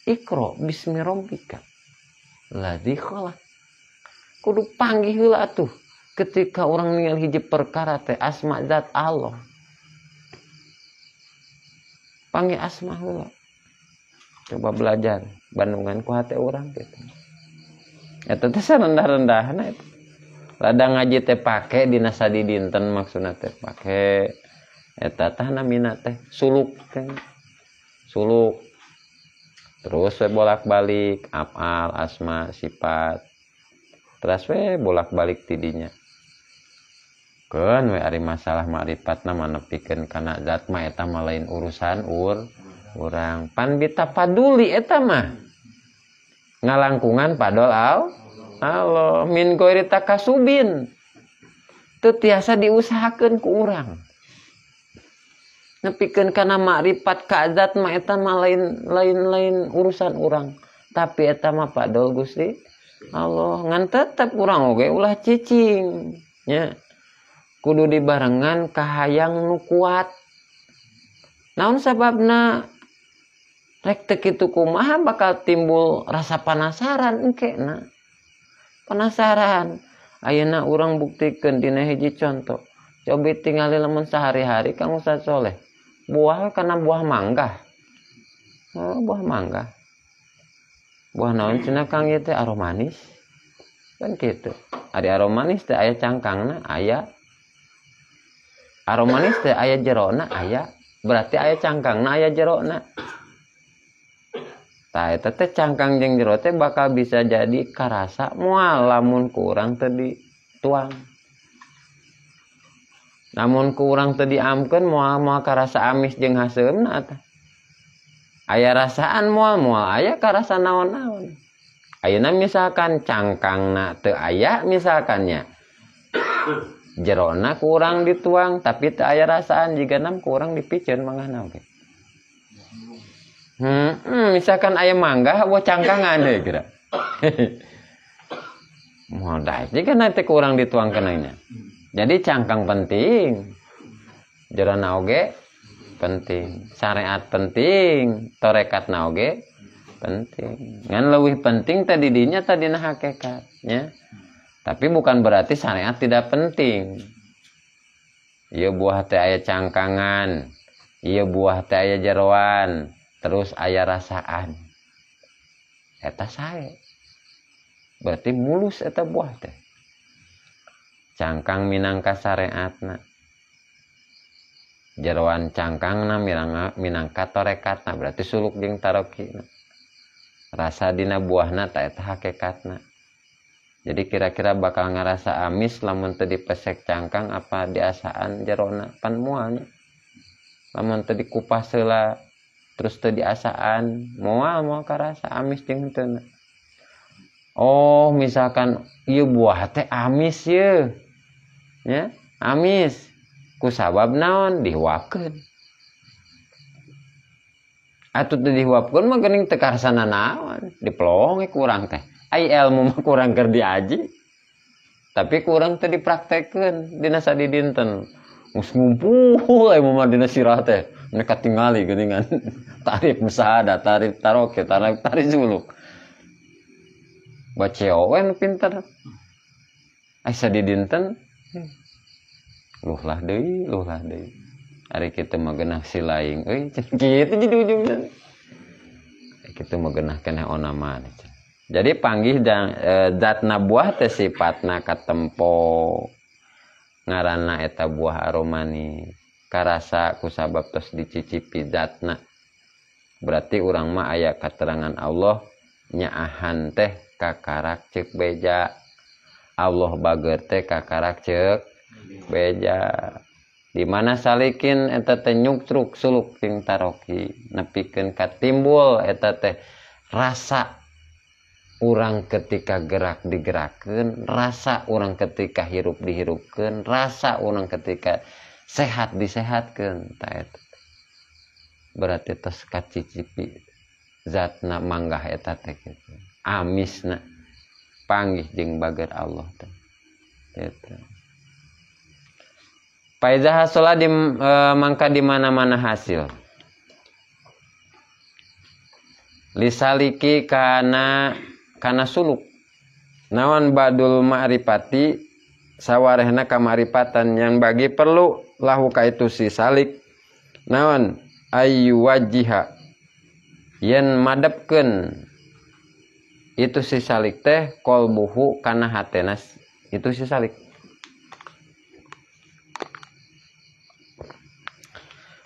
Iqra bismi rabbika ladzi khalaq. Kudu panggih heula atuh ketika orang ningali hiji perkara teh asma zat Allah. Panggih asma heula. Coba belajar bandungan ku hate urang kitu. Eta teh sarendah-rendahna eta. Lada ngaji teh pake dina sadidinten maksudna teh pake eta tah namina teh suluk teh. Suluk. Terus we bolak-balik afal, asma, sifat. Terus we bolak-balik tidinya. Keun we ari masalah makrifatna mah nepikeun kana zat mah eta mah lain urusan urang. Pan bitapaduli eta mah. Ngalangkungan padol Allah min ghairi takasubin. Teu tiasa diusahakeun ku urang. Nepikeun kana makrifat ka zat mah eta mah lain urusan urang. Tapi eta mah padol Gusti Allah. Ngan tetep urang oge ulah cicing nya. Kudu dibarengan kahayang nu kuat. Naon sababna? Rek teu kitu kumaha bakal timbul rasa penasaran engkena. Penasaran. Ayeuna urang buktikeun dina hiji contoh. Cobi tingali lamun sehari-hari Kang Ustaz Soleh. Buah kana buah mangga. Oh, buah mangga. Buah naon cenah Kang ieu teh aromanis. Kan kitu. Ari aromanis teh aya cangkangna, aya. Aromanis teh aya jerona, aya. Berarti aya cangkangna, aya jerona. Tah eta teh cangkang jeung jero teh bakal bisa jadi karasa moal lamun ku urang teu dituang. Lamun ku urang teu diamkeun moal karasa amis jeung haseumna teh. Aya rasaan moal aya karasa naon-naon. Ayeuna misalkan cangkangna teu aya misalkannya. Jerona kurang dituang tapi teu aya rasaan jigana kurang dipiceun mangahna oge. Misalkan ayam mangga wah cangkangan deh kira. Moal dah jika nanti kurang dituang kenanya. Jadi cangkang penting, jerona oge penting, syariat penting, torekatna oge penting. Ngan leuwih penting tadi dinya tadina hakikatnya. Tapi bukan berarti syariat tidak penting. Ieu buah teh aya cangkangan, ieu buah teh aya jeroan. Terus aya rasaan. Eta sae. Berarti mulus eta buah teh. Cangkang minangka syariatna. Jeroan cangkangna minangka torekatna, berarti suluk jeung tarokina. Rasa dina buahna ta eta hakikatna. Jadi kira-kira bakal ngarasa amis lamun teu dipesek cangkang apa diasaan jerona pan moalnya. Lamun teu dikupas heula terus teu diasaan moal karasa amis jeung henteu. Oh, misalkan ieu buah teh amis ye. Nya, amis. Ku sabab naon dihuapkeun. Atuh teu dihuapkeun mah geuning teu karasana naon, dipelonge ku urang teh. Ai ilmu mah kurang keur diaji. Tapi kurang teu dipraktekeun dina sadidinten. Geus ngumpul ilmu mah dina sirah teh. Mereka tingali geuningan tarif musahadah, tarif taroke, tarif suluk. Baca we nu pinter. Ai sadidinten luh lah deui, luh lah deui. Ari kitu mah geunah si laing euy, kitu jadi ujungna. Kitu mah geunah keneh onama. Jadi panggih dan zatna buah teh sifatna katempo. Ngaranna eta buah aromanis. Karasa kusabab tos dicicipi zatna. Berarti urang mah aya katerangan Allah nyaahan teh kakarak ceuk beja. Allah bager teh kakarak ceuk beja. Di mana salikin eta teh nyuktruk suluk ting taroki nepikeun ka timbul eta teh rasa urang ketika gerak digerakkeun, rasa urang ketika hirup dihirupkeun, rasa urang ketika sehat disehatkeun ta eta. Berarti tos kacicipi zatna manggah eta teh kitu. Amisna panggih jeung bager Allah teh. Eta. Faiza hasala di mangka di mana-mana hasil. Lisaliki kana suluk. Nawan badul ma'rifati sawarehna kamaripatan yang bagi perlu lahu ka itu si salik. Nawan ayu wajiha yen madepkeun itu si salik teh qalbuhu kana hatena itu si salik.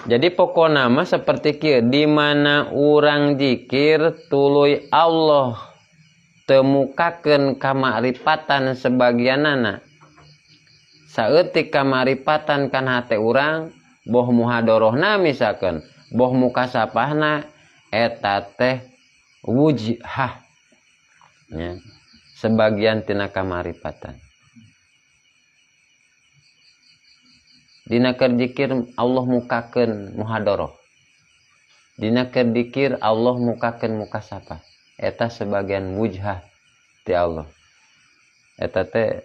Jadi pokona mah seperti kieu, di mana urang zikir tuluy Allah temukakeun kamakrifatan sebagianana. Saeutik kamaripatan kan hate urang, boh muhadorohna misalkan, boh mukasapahna eta teh wujhah. Ya, sebagian tina kamaripatan. Dina keur zikir Allah mukakeun muhadoroh. Dina keur zikir Allah mukakeun mukasapah. Eta sebagian wujhah ti Allah. Eta teh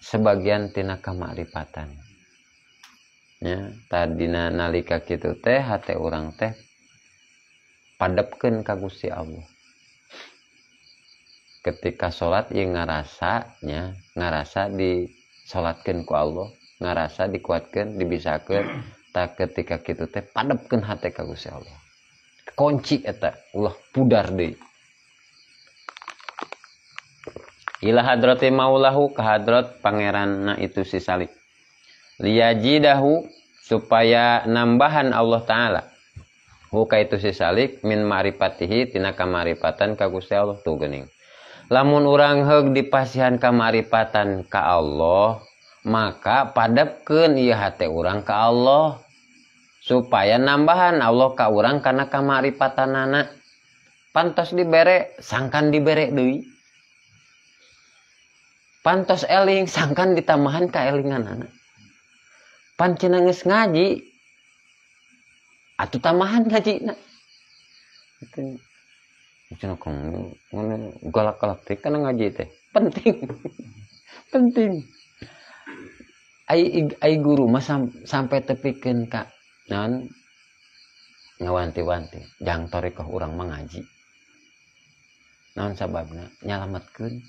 sebagian tina kamakrifatan. Ya, tadina nalika kitu teh hate urang teh padepkeun ka Gusti Allah. Ketika salat ieu ngarasa nya, ngarasa disalatkeun ku Allah, ngarasa dikuatkeun, dibisakeun, tak ketika kitu teh padepkeun hate ka Gusti Allah. Kunci eta ulah pudar deui. Ila hadrati maulahu ka hadrat pangeranna itu si salik. Liyajidahu supaya nambahan Allah Ta'ala huka itu si salik min ma'rifatihi tina kamaripatan ka Gusti Allah tuh geuning. Lamun urang heug dipasihan kamaripatan ka Allah, maka padepkeun ieu hate urang ka Allah supaya nambahan Allah ka urang kana kamaripatanana. Pantos dibere sangkan dibere deui. Pantos eling sangkan ditambahan kaelinganana. Pancena geus ngaji atuh tambahan ngajina. Itu cenah kong ngono galak-galak teh kana ngaji teh. Penting. Penting. Ai guru mah sampai tepikeun ka naon ngawanti-wanti jang tarekah urang mah ngaji. Naon sababna nyalametkeun.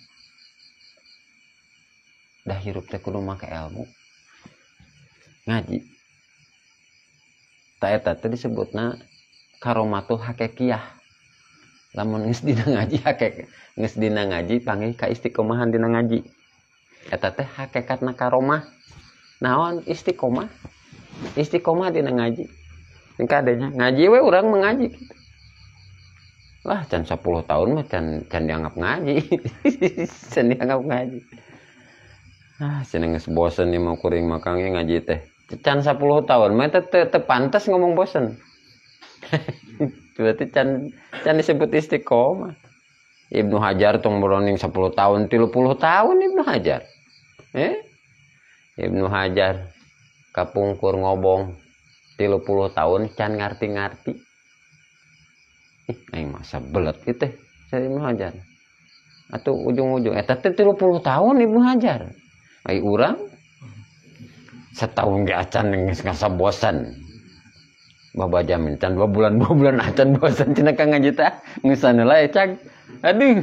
Dah hirup teh kudu make ilmu. Ngaji. Ta eta teh disebutna karomatul hakikiyah. Lamun geus dina ngaji hakek, geus dina ngaji panggih ka istiqomahan dina ngaji. Eta teh hakikatna karomah. Naon istiqomah? Istiqomah dina ngaji. Ini kadenya ngaji we urang mengaji gitu. Lah can 10 tahun mah can dianggap ngaji. Can dianggap ngaji. Ah, cenah geus bosen ieu mah kuring makang ngaji teh. Can 10 tahun mah teh teu pantes ngomong bosen. Berarti can disebut istiqomah. Ibnu Hajar tong boroning 10 tahun, 30 tahun Ibnu Hajar. Ibnu Hajar kapungkur ngobong 30 tahun can ngarti-ngarti. Ih, aing masa belet ieu teh saya Ibnu Hajar. Atuh ujung-ujung eta teh 30 tahun Ibnu Hajar. Ai urang setahun ge acan geus ngasa bosan. Baba jamin can 2 bulan acan bosan cenah ka ngaji teh geus heula cag. Aduh,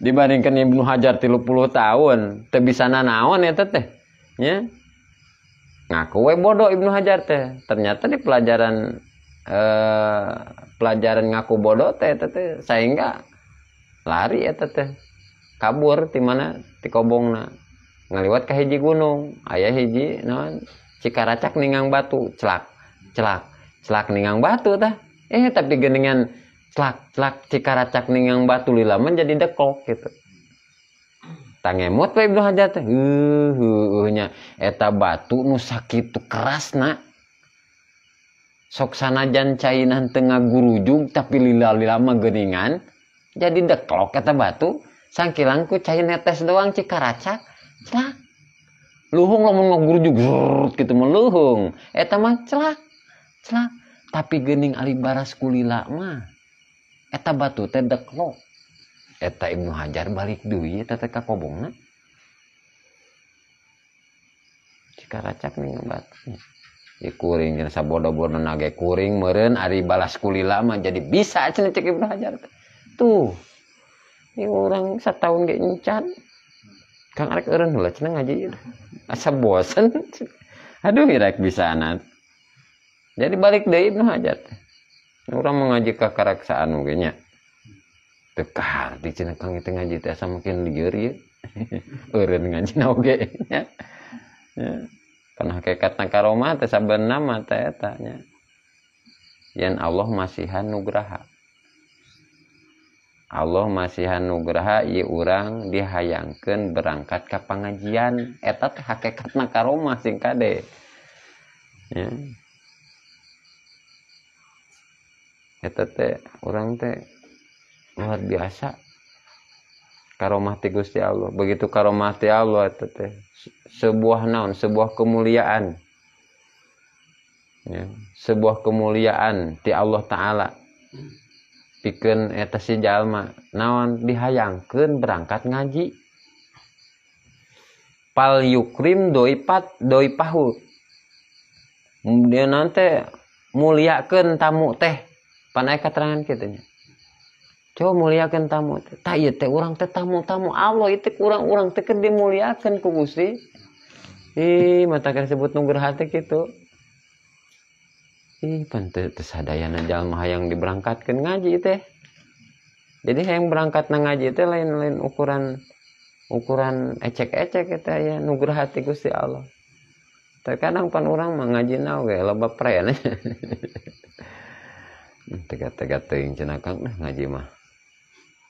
dibandingkan Ibnu Hajar 30 tahun teu bisa nanaon eta teh. Nya. Ngaku we bodoh Ibnu Hajar teh. Ternyata di pelajaran pelajaran ngaku bodoh teh eta teh sehingga lari eta teh. Kabur ti mana ti kobongna. Ngaliwat ka hiji gunung, aya hiji naon cikaracak ningang batu, celak celak celak ningang batu tah. Tapi geuningan celak celak cikaracak ningang batu lila menjadi dekok gitu. Tangemut we Ibnu Hajar teh. Heuh nya eta batu nu sakitu kerasna. Sok sanajan caina teu ngagurujug tapi lila-lila mah geuningan. Jadi deklok eta batu, sangkilang ku cai netes doang cikaracak. Celak. Luhung lamun ngagurujug zrrrt kitu mah luhung. Eta mah celak. Celak. Tapi geuning ali baras kulila mah eta batu teh deklok. Eta Ibnu Hajar balik deui eta teh ka kobongna. Cikaracak ning batu. Di kuring cenah sabodo-bodo nage kuring meureun ari balas kulila mah jadi bisa cenah cek Ibnu Hajar teh. Tuh. Ini orang setahun ge encan. Kang arek eureun heula cenah ngaji. Asa bosen. Aduh irek bisana. Jadi balik deui Ibnu Hajar teh. Urang mau ngaji ka karaksaan oge nya. Teu kaharti cenah Kang itu ngaji teh asa makin lieur ieu. Eureun ngajina oge nya. Kan hakikatna karomah teh sabenerna mah teh eta nya. Yen Allah masihan nugraha. Allah masihan nugraha ieu urang dihayangkeun berangkat ka pangajian. Eta teh hakikatna karomah sing kade. Ya. Eta teh urang teh luar biasa karomah ti Gusti Allah. Begitu karomah ti Allah eta teh sebuah naon, sebuah kemuliaan. Ya, sebuah kemuliaan ti Allah Ta'ala. Pikeun eta si jalma naon dihayangkeun berangkat ngaji. Pal yukrim doipat doipahu. Dia nanti muliakeun tamu teh. Pan aya katerangan kitu nya. Coba muliakeun tamu teh. Tah ieu teh urang teh tamu-tamu Allah ieu teh urang-urang teh keur dimuliakeun ku Gusti. Ih, mata keur sebut nugraha teh kitu. Ih, pan teu sadayana jalma hayang diberangkatkeun ngaji teh. Jadi hayang berangkat na ngaji teh lain-lain ukuran ecek-ecek eta aya nugraha ti Gusti Allah. Terkadang pan urang mah ngajina oge loba pren. Tega-tega teuing cenah Kang nah ngaji mah.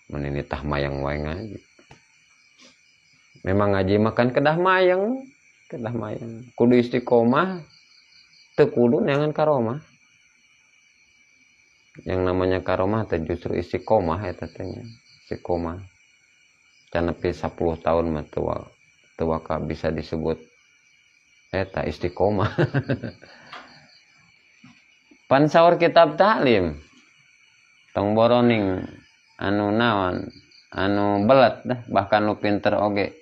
Mun ini tah mayang wae ngaji. Memang ngaji mah kan kedah mayang, kedah mayang. Kudu istiqomah, teu kudu neangan karomah. Yang namanya karomah teh justru istiqomah eta teh nya. Istiqomah. Can nepi 10 tahun mah teu waka bisa disebut eta istiqomah. Pan saur kitab taklim tong boroning anu naon anu belet dah bahkan nu pinter oge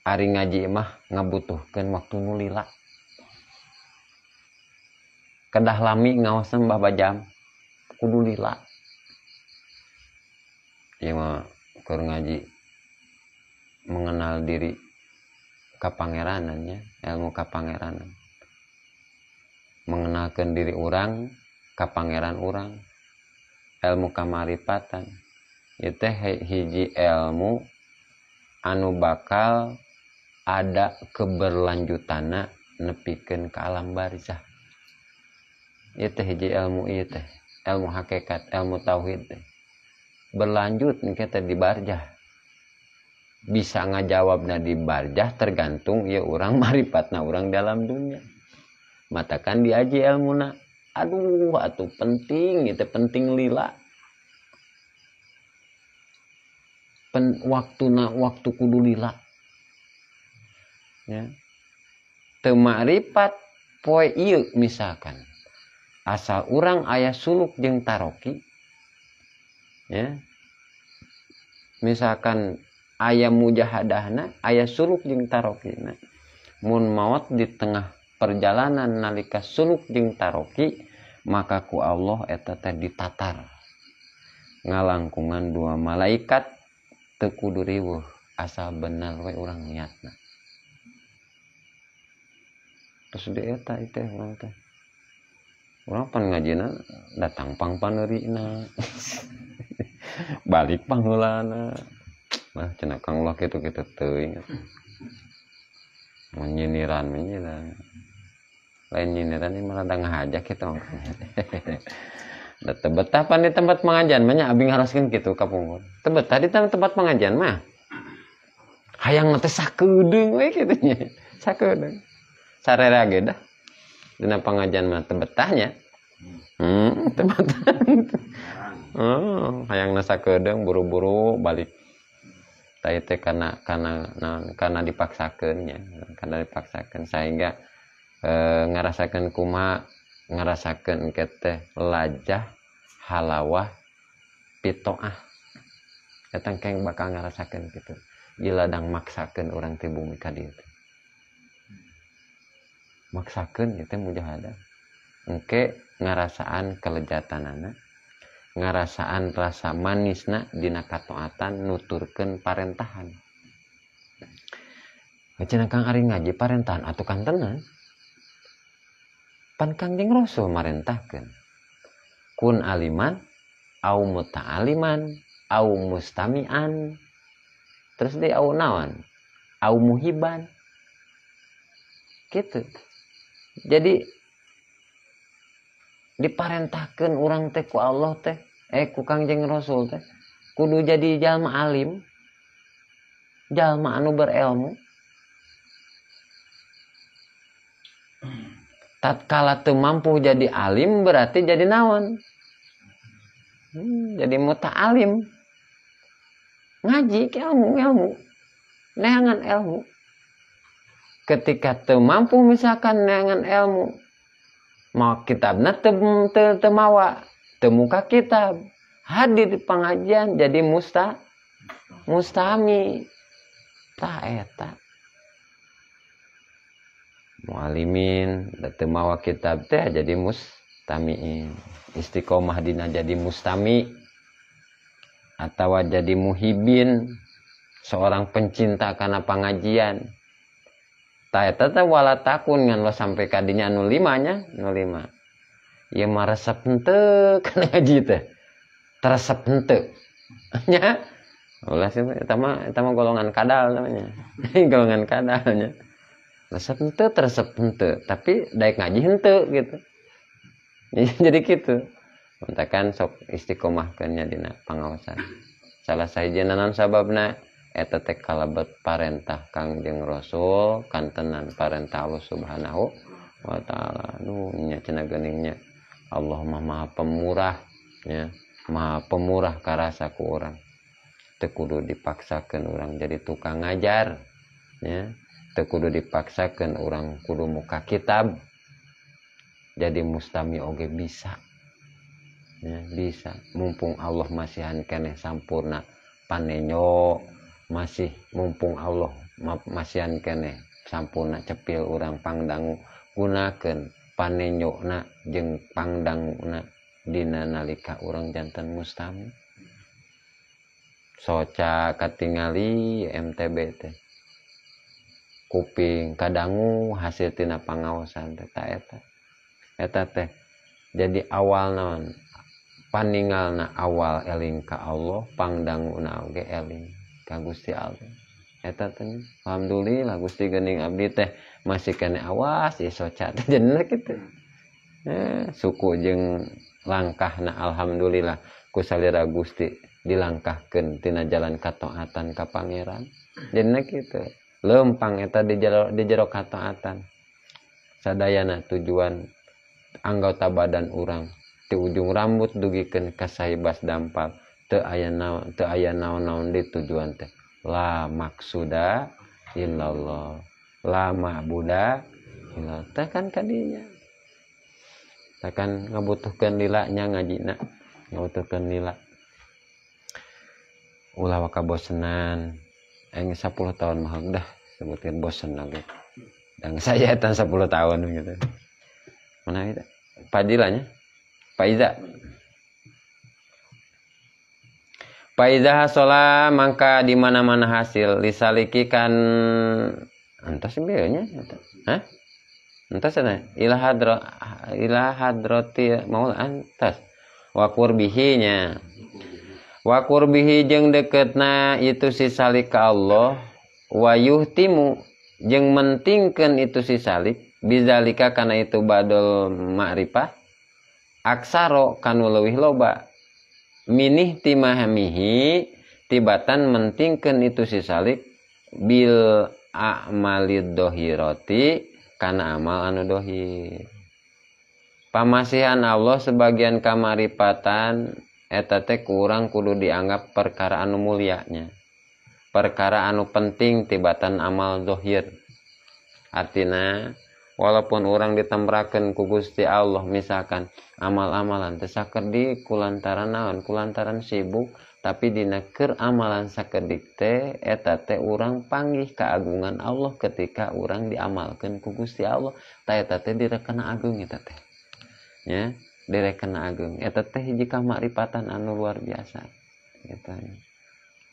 ari ngaji mah ngabutuhkeun waktu nu lila kedah lami ngaosna mbah jam kudu lila ieu mah keur ngaji mengenal diri kapangeranan nya ilmu kapangeranan mengenalkan diri orang ka pangeran orang ilmu kamaripatan ieu teh hiji ilmu anu bakal ada keberlanjutanna nepikeun ka alam barzah ieu teh hiji ilmu ieu teh ilmu hakikat ilmu tauhid teh berlanjut engke teh di barzah bisa ngajawabna di barzah tergantung ieu urang maripatna urang dalam dunia matakan diaji ilmuna aduh atuh penting itu penting lila waktuna waktu kudu lila ya teu makrifat poe ieu misalkan asal urang aya suluk jeung taroki ya misalkan aya mujahadahna aya suluk jeung tarokina mun maot di tengah perjalanan nalika suluk jeung taroki maka ku Allah eta teh ditatar ngalangkungan dua malaikat teu kudu riweuh asal bener we urang niatna terus di eta teh urang teh urang pan ngajina datang pang paneurina balik pangheulana nah cenah Kang ulah kitu-kitu teuing mun nyiniran menyiniran lain nyiniran ini malah ngahaja kita. Da teu betah pan di tempat pengajian mah nya abi ngaroskeun kitu ka pungkur. Teu betah di tempat pengajian mah. Hayang teh sakedeung we kitu nya. Sakedeung. Sarera ge dah. Dina pengajian mah teu betahnya. Teu betah. Oh, hayangna sakedeung buru-buru balik. Tah teh karena dipaksakeun nya, karena dipaksakeun sehingga ngarasakeun kumaha ngarasakeun engke teh lajah halawah pitoah. Eta engke bakal ngarasakeun kitu. Ieu ladang maksakeun urang teh bumi ka dieu teh. Maksakeun ieu teh mujahadah. Engke ngarasaan kelejatanana, ngarasaan rasa manisna dina kataatan nuturkeun parentahan. Cenah Kang ari ngaji parentahan atuh kantenan. Pan Kangjeng Rasul marentahkeun. Kun aliman au muta'aliman au mustami'an. Terus di au naon? Au muhiban. Gitu. Jadi diparentahkeun urang teh ku Allah teh, ku Kangjeng Rasul teh kudu jadi jalma alim, jalma anu berilmu. Tatkala teu mampu jadi alim berarti jadi naon? Jadi muta'alim. Ngaji ke ilmu, neangan ilmu. Ketika teu mampu misalkan neangan ilmu, mau kitabna teu mawa, teu muka kitab, hadir di pengajian jadi mustami. Tah eta. Mualimin teu mawa kitab teh jadi mustamiin. Istiqomah dina jadi mustami atawa jadi muhibin, seorang pencinta kana pengajian. Tah eta teh wala takun ngan lo sampai kadinya anu lima nya, anu lima. Ieu mah resep henteu kana ngaji teh. Teresep henteu. Nya. Ulah sih eta mah golongan kadal namanya. Golongan kadalnya. Resep henteu, teresep henteu, tapi daek ngaji henteu gitu. Jadi gitu. Mentakan sok istiqomahkeun nya dina pangaosan. Salah sahijina naon sababna eta teh kalebet parentah Kangjeng Rasul kantenan parentah Allah Subhanahu wa taala. Nu nya cenah geuning nya Allah mah maha pemurah nya, maha pemurah karasa ku urang. Teu kudu dipaksakeun urang jadi tukang ngajar nya. Teu kudu dipaksakeun urang kudu muka kitab. Jadi mustami oge bisa. Ya, bisa. Mumpung Allah masihan keneh sampurna panenyo, masih mumpung Allah masihan keneh sampurna cepil urang pangdangu, gunakeun panenyona jeung pangdanguna dina nalika urang janten mustami. Soca katingali MTB teh. Kuping kadangu hasil tina pangaosan teh eta. Eta teh jadi awal naon? Paningalna awal eling ka Allah, pangdanguna oge eling ka Gusti Allah. Eta teh alhamdulillah Gusti geuning abdi teh masih kene awas ieu soca teh jenna kitu. Suku jeung langkahna alhamdulillah ku salira Gusti dilangkahkeun tina jalan kataatan ka Pangeran. Jenna kitu. Lempang eta di jero kataatan. Sadayana tujuan anggota badan urang ti ujung rambut dugikeun ka sahibas dampal teu aya naon-naon di tujuan teh. La maksuda illallah, la ma'buda illallah. Teh kan kadinya. Teh kan ngabutuhkeun lila nya ngajina, ngabutuhkeun lila. Ulah waka bosenan. Aing 10 tahun mah dah sebutkeun bosen oge. Dan saya eta 10 tahun gitu. Mana itu? Padilanya? Faiza. Faiza hasola mangka di mana-mana hasil lisaliki kan entas bieu nya eta. Hah? Entas eta ila hadro ila hadrati maul antas wa qurbihi nya. Wa qurbihi jeung deketna itu si salik ka Allah wa yuhtimu jeung mentingkeun itu si salik bizalika kana itu badul ma'rifah Aksaro kanu leuwih loba minih timahamihi tibatan mentingkeun itu si salik bil a'malid dohiroti kana amal anu dohir. Pamasihan Allah sebagian kamaripatan eta teh kurang kudu dianggap perkara anu mulianya, perkara anu penting tibatan amal dohir. Artina walaupun orang ditembrakeun ku Gusti Allah misalkan amal-amalan teh sakedik kulantaran naon, kulantaran sibuk, tapi dina keur amalan sakedik teh eta teh urang panggih keagungan Allah ketika urang diamalkeun ku Gusti Allah. Ta eta teh direkena agung eta teh. Nya, direkena agung. Eta teh hiji kamakripatan anu luar biasa. Eta.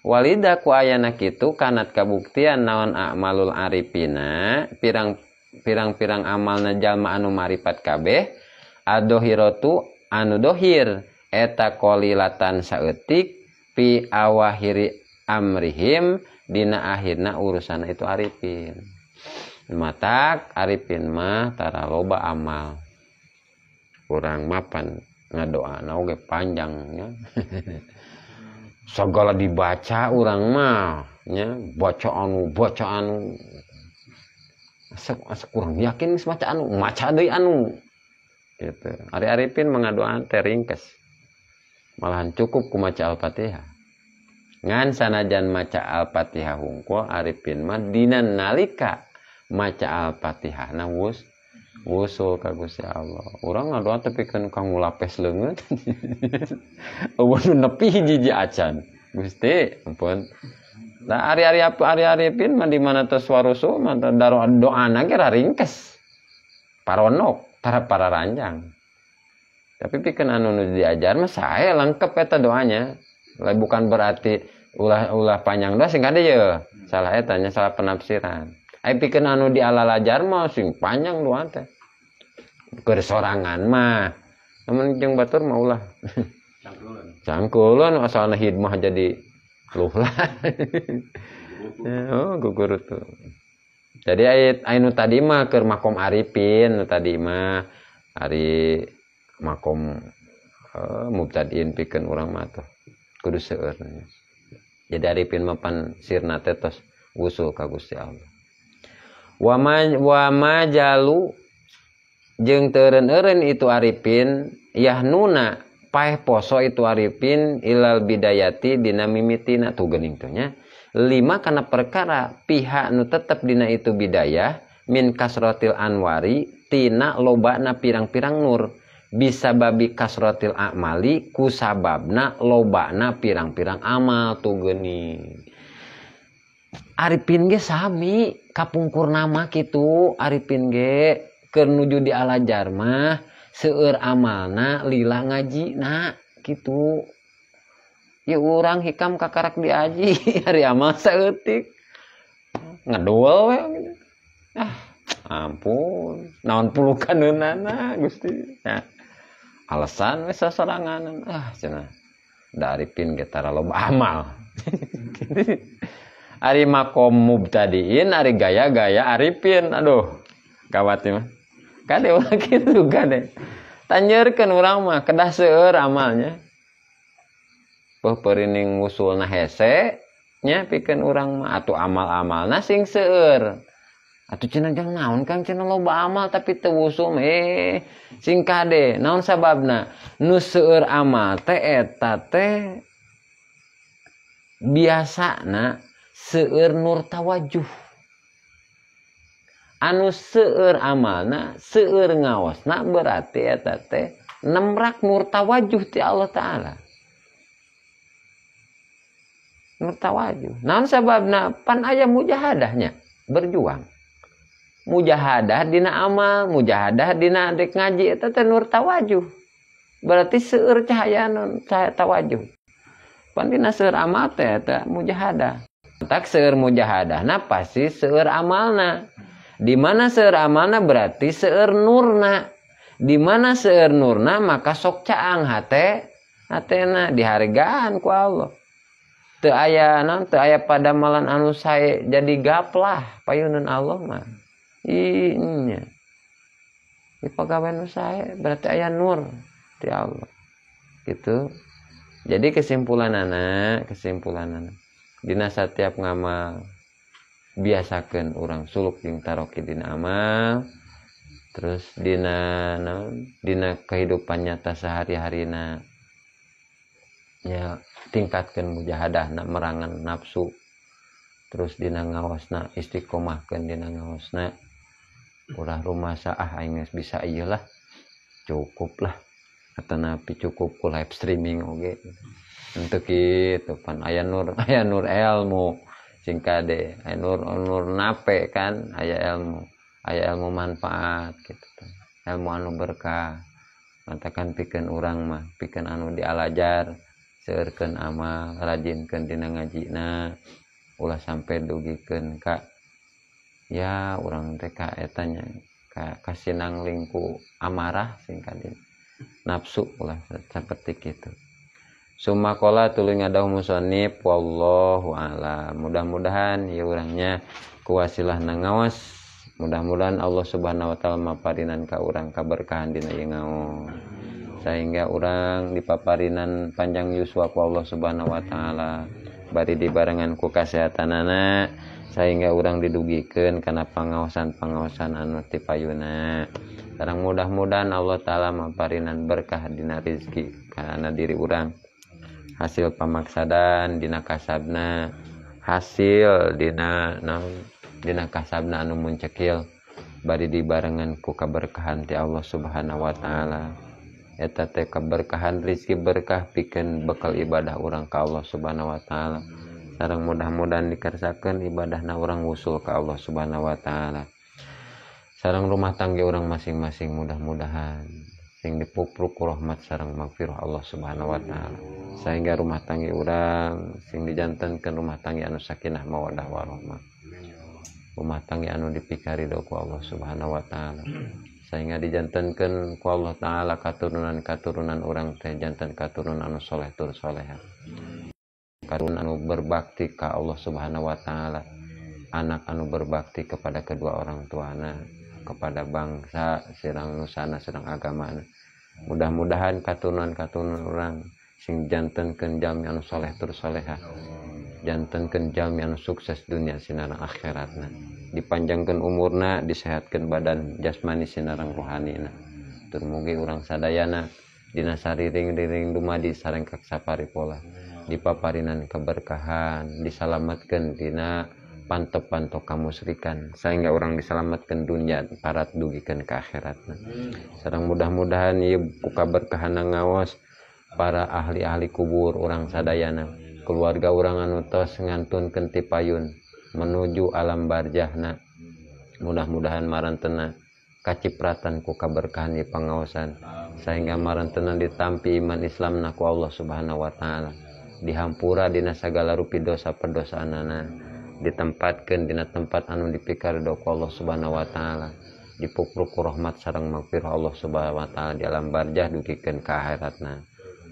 Walida ku ayana kitu kanat kabuktian naon a'malul arifina, pirang-pirang amalna jalma anu maripat kabeh adohiratu anu dohir eta qalilatan saeutik fi awahiri amrihim dina akhirna urusan itu arifin. Matak arifin mah tara loba amal. Kurang mapan ngadoana oge panjangnya. Segala dibaca urang mah nya, baca anu asa kurang yakin geus maca anu, maca deui anu. Gitu. Ari arifin mengadoan teh ringkes. Malahan cukup ku maca Al-Fatihah. Ngan sanajan maca Al-Fatihah hungkul arifin mah dina nalika maca Al-Fatihah na wusul ka Gusti Allah. Urang ngadoa teh pikeun ka ngulapes leungeun. Eueuh nu nepi hiji-hiji acan. Gusti, ampun. Nah, ari-ari apa ari-arifin mah di mana tos warusul mah doana ge ringkes. Paronok, tara pararanjang. Tapi pikeun anu nu diajar mah sae lengkep eta doanya. Lah bukan berarti ulah panjang doa sing kade ye. Salah eta nya, salah penafsiran. Ai pikeun anu dialalajar mah sing panjang doa teh. Keur sorangan mah. Namun jeung batur mah ulah. Cangkulan asalna hidmah jadi luhlah. Oh, gugur tuh. Jadi ayat anu tadi mah keur makom arifin, nu tadi mah ari makom mubtadiin pikeun urang mah tuh kudu seueur. Jadi arifin mah pan sirna teh tos wusul ka Gusti Allah. Wa ma jalu jeung teureun-eureun itu arifin yahnuna paeh poso itu arifin ilal bidayati dina mimitina tuh geuning tuh nya. Lima kana perkara pihak nu tetep dina itu bidayah min kasrotil anwari tina lobana pirang-pirang nur bisa babi kasrotil amali kusababna lobana pirang-pirang amal tuh geuning. Arifin ge sami kapungkur nama kitu arifin ge keur nuju di alajar mah seueur amalna lila ngajina kitu. Ya urang hikam kakarak diaji hari amal saeutik ngedul we gitu. Ah ampun naon pulukaneunana Gusti. Nah, alasan we sasoranganan ah cenah da arifin ge tara loba amal. Ari makom mubtadiin ari gaya-gaya arifin aduh gawat mah. Kade urang kitu kade. Tanyeurkeun urang mah kedah seueur amalnya. Peupeurining wusulna hese nya pikeun urang mah atuh amal-amalna sing seueur. Atuh cenah jang naon Kang cenah loba amal tapi teu wusul sing kade naon sababna? Nu seueur amal teh eta teh biasana seueur nur tawajuh. Anu seueur amalna seueur ngaosna berarti eta teh nemrak nur tawajuh ti Allah Ta'ala. Nur tawajuh. Naon sababna? Pan aya mujahadahnya, berjuang. Mujahadah dina amal, mujahadah dina dek ngaji eta teh nur tawajuh. Berarti seueur cahaya nun cahaya tawajuh. Pan dina seueur amal teh eta mujahadah. Tak seueur mujahadahna pasti seueur amalna. Di mana seueur amalna berarti seueur nurna. Di mana seueur nurna maka sok caang hate hatena dihargaan ku Allah. Teu aya naon teu aya padamalan anu sae jadi gaplah payuneun Allah mah. Inya. Di pagawean nu sae berarti aya nur. Ti Allah gitu. Jadi kesimpulanana dina satiap ngamal biasakeun urang suluk jeung taroki dina amal, terus dina naon, dina kehidupan nyata sehari-harina nya tingkatkeun mujahadahna merangan nafsu, terus dina ngaosna istiqomahkeun dina ngaosna, ulah rumasa ah aing geus bisa ieu lah cukup lah atanapi cukup ku live streaming oge untuk kitu pan aya nur ilmu sing kade aya nur nape kan aya ilmu manfaat gitu, ilmu anu berkah matakan pikeun urang mah pikeun anu dialajar seueurkeun amal rajinkeun dina ngajina ulah sampai dugikeun ka ya urang teh ka eta nya ka kasinang lingku amarah sing kade nafsu ulah seperti kitu. Sumakola tuluy ngadauh musannif wallahu a'lam. Mudah-mudahan ieu urangnya kuwasilahna ngaos, mudah-mudahan Allah Subhanahu wa taala maparinan ka urang kaberkahan dina ieu ngaos sehingga urang dipaparinan panjang yuswa ku Allah Subhanahu wa taala bari dibarengan ku kasehatanana sehingga urang didugikeun kana pangaosan-pangaosan anu ti payuna. Sareng mudah-mudahan Allah taala maparinan berkah dina rezeki kana diri urang, hasil pamaksadan dina kasabna, hasil dina naon dina kasabna anu muncekil bari dibarengan ku kaberkahan ti Allah Subhanahu wa taala. Eta teh keberkahan rezeki berkah pikeun bekal ibadah urang ka Allah Subhanahu wa taala. Sareng mudah-mudahan dikersakeun ibadahna urang wusul ka Allah Subhanahu wa taala. Sareng rumah tangga urang masing-masing mudah-mudahan sing dipupruk ku rahmat sareng magfirah Allah Subhanahu wa taala sehingga rumah tangga urang sing dijantenkeun rumah tangga anu sakinah mawaddah warahmah, rumah tangga anu dipikaridho ku Allah Subhanahu wa taala sehingga dijantenkeun ku Allah taala katurunan-katurunan urang teh janten katurunan anu soleh tur soleha, katurunan anu berbakti ka Allah Subhanahu wa taala, anak anu berbakti kepada kedua orang tuana, kepada bangsa serang nusana serang agamana. Mudah-mudahan katurunan-katurunan urang sing jantenkeun jalmi anu soleh tur soleha, jantenkeun jalmi anu sukses dunia sinareng akhiratna, dipanjangkeun umurna, disehatkeun badan jasmani sinareng rohanina. Tur mugi urang sadayana dina sariring-riring dumadi sareng kaksaparipola dipaparinan keberkahan, disalamatkeun dina pantok-pantok kamusrikan sehingga orang diselamatkan dunia parat dugikeun ka akhiratna. Sareng mudah-mudahan ieu ku kaberkahan ngaos para ahli-ahli kubur urang sadayana, keluarga urang anu tos ngantunkeun ti payun menuju alam barjahna, mudah-mudahan marantena kacipratan ku kaberkahan ieu pangaosan sehingga marantena ditampi iman Islamna ku Allah Subhanahu wa taala, dihampura dina sagala rupi dosa perdosaanana, ditempatkeun dina tempat anu dipikaridho ku Allah Subhanahu wa taala, dipupruk ku rahmat sareng magfirah Allah Subhanahu wa taala di alam barjah dugikeun ka akhiratna.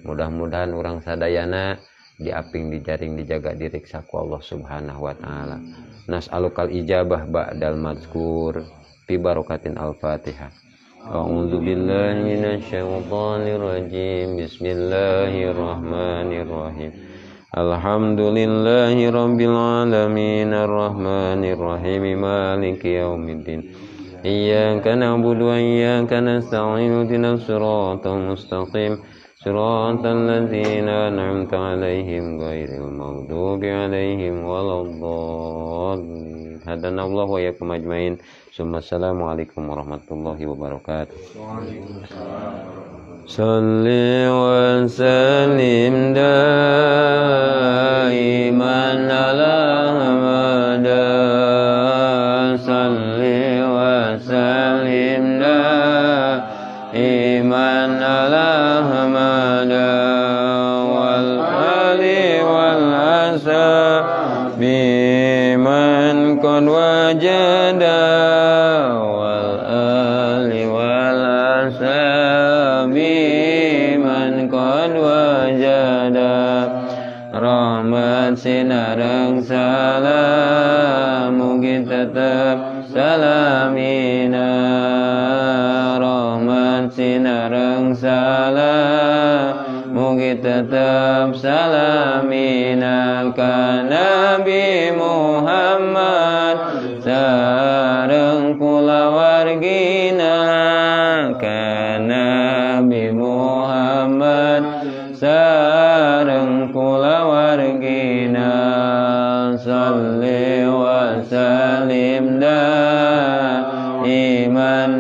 Mudah-mudahan urang sadayana diaping dijaring dijaga diriksa ku Allah Subhanahu wa taala. Nas'alukal ijabah ba'dal mazkur bi barakatin al-Fatihah. A'udzu billahi minasyaitonir rajim. Bismillahirrahmanirrahim. Alhamdulillahi rabbil alamin arrahmanir rahim maliki yaumiddin. Iyyaka na'budu wa iyyaka nasta'in ihdinas siratal mustaqim siratal ladzina an'amta 'alaihim ghairil maghdubi 'alaihim waladdallin. Hadanallahu wa iyyakum ajmain. Assalamualaikum warahmatullahi wabarakatuh. Waalaikumsalam. Salli wa sallim daiman ala Ahmad. Salli wa sallim daiman ala Ahmad wal ali wal ashabi man qad wajada wal ali wal ashabi man qad wajada. Rahmat sinareng salam mugi tetep salamina. Rahmat sinareng salam mugi tetep salamina ka Nabi Muhammad sareng kulawargina ka Nabi Muhammad sareng kulawargina salli wa sallim daiman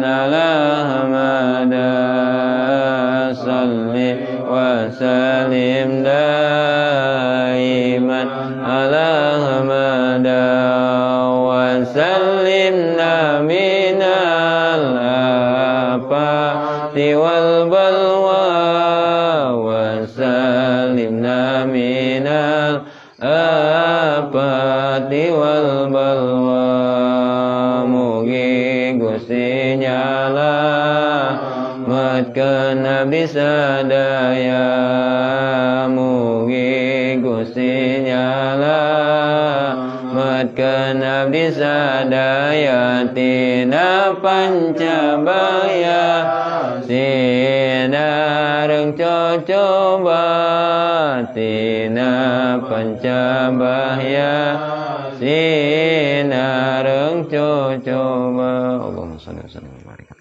ala Ahmad salli wa sallim daiman ala Ahmad wa sallimna minal afati wal balwa wa sallimna minal afati wal balwa mugi Gusti nyalametkeun abdi sadaya mugi Gusti nyalametkeun abdi sadaya tina pancabaya sinareng cocoba tina pancabaya sinareng cocoba. Allahumma shalli wa sallim wa barik.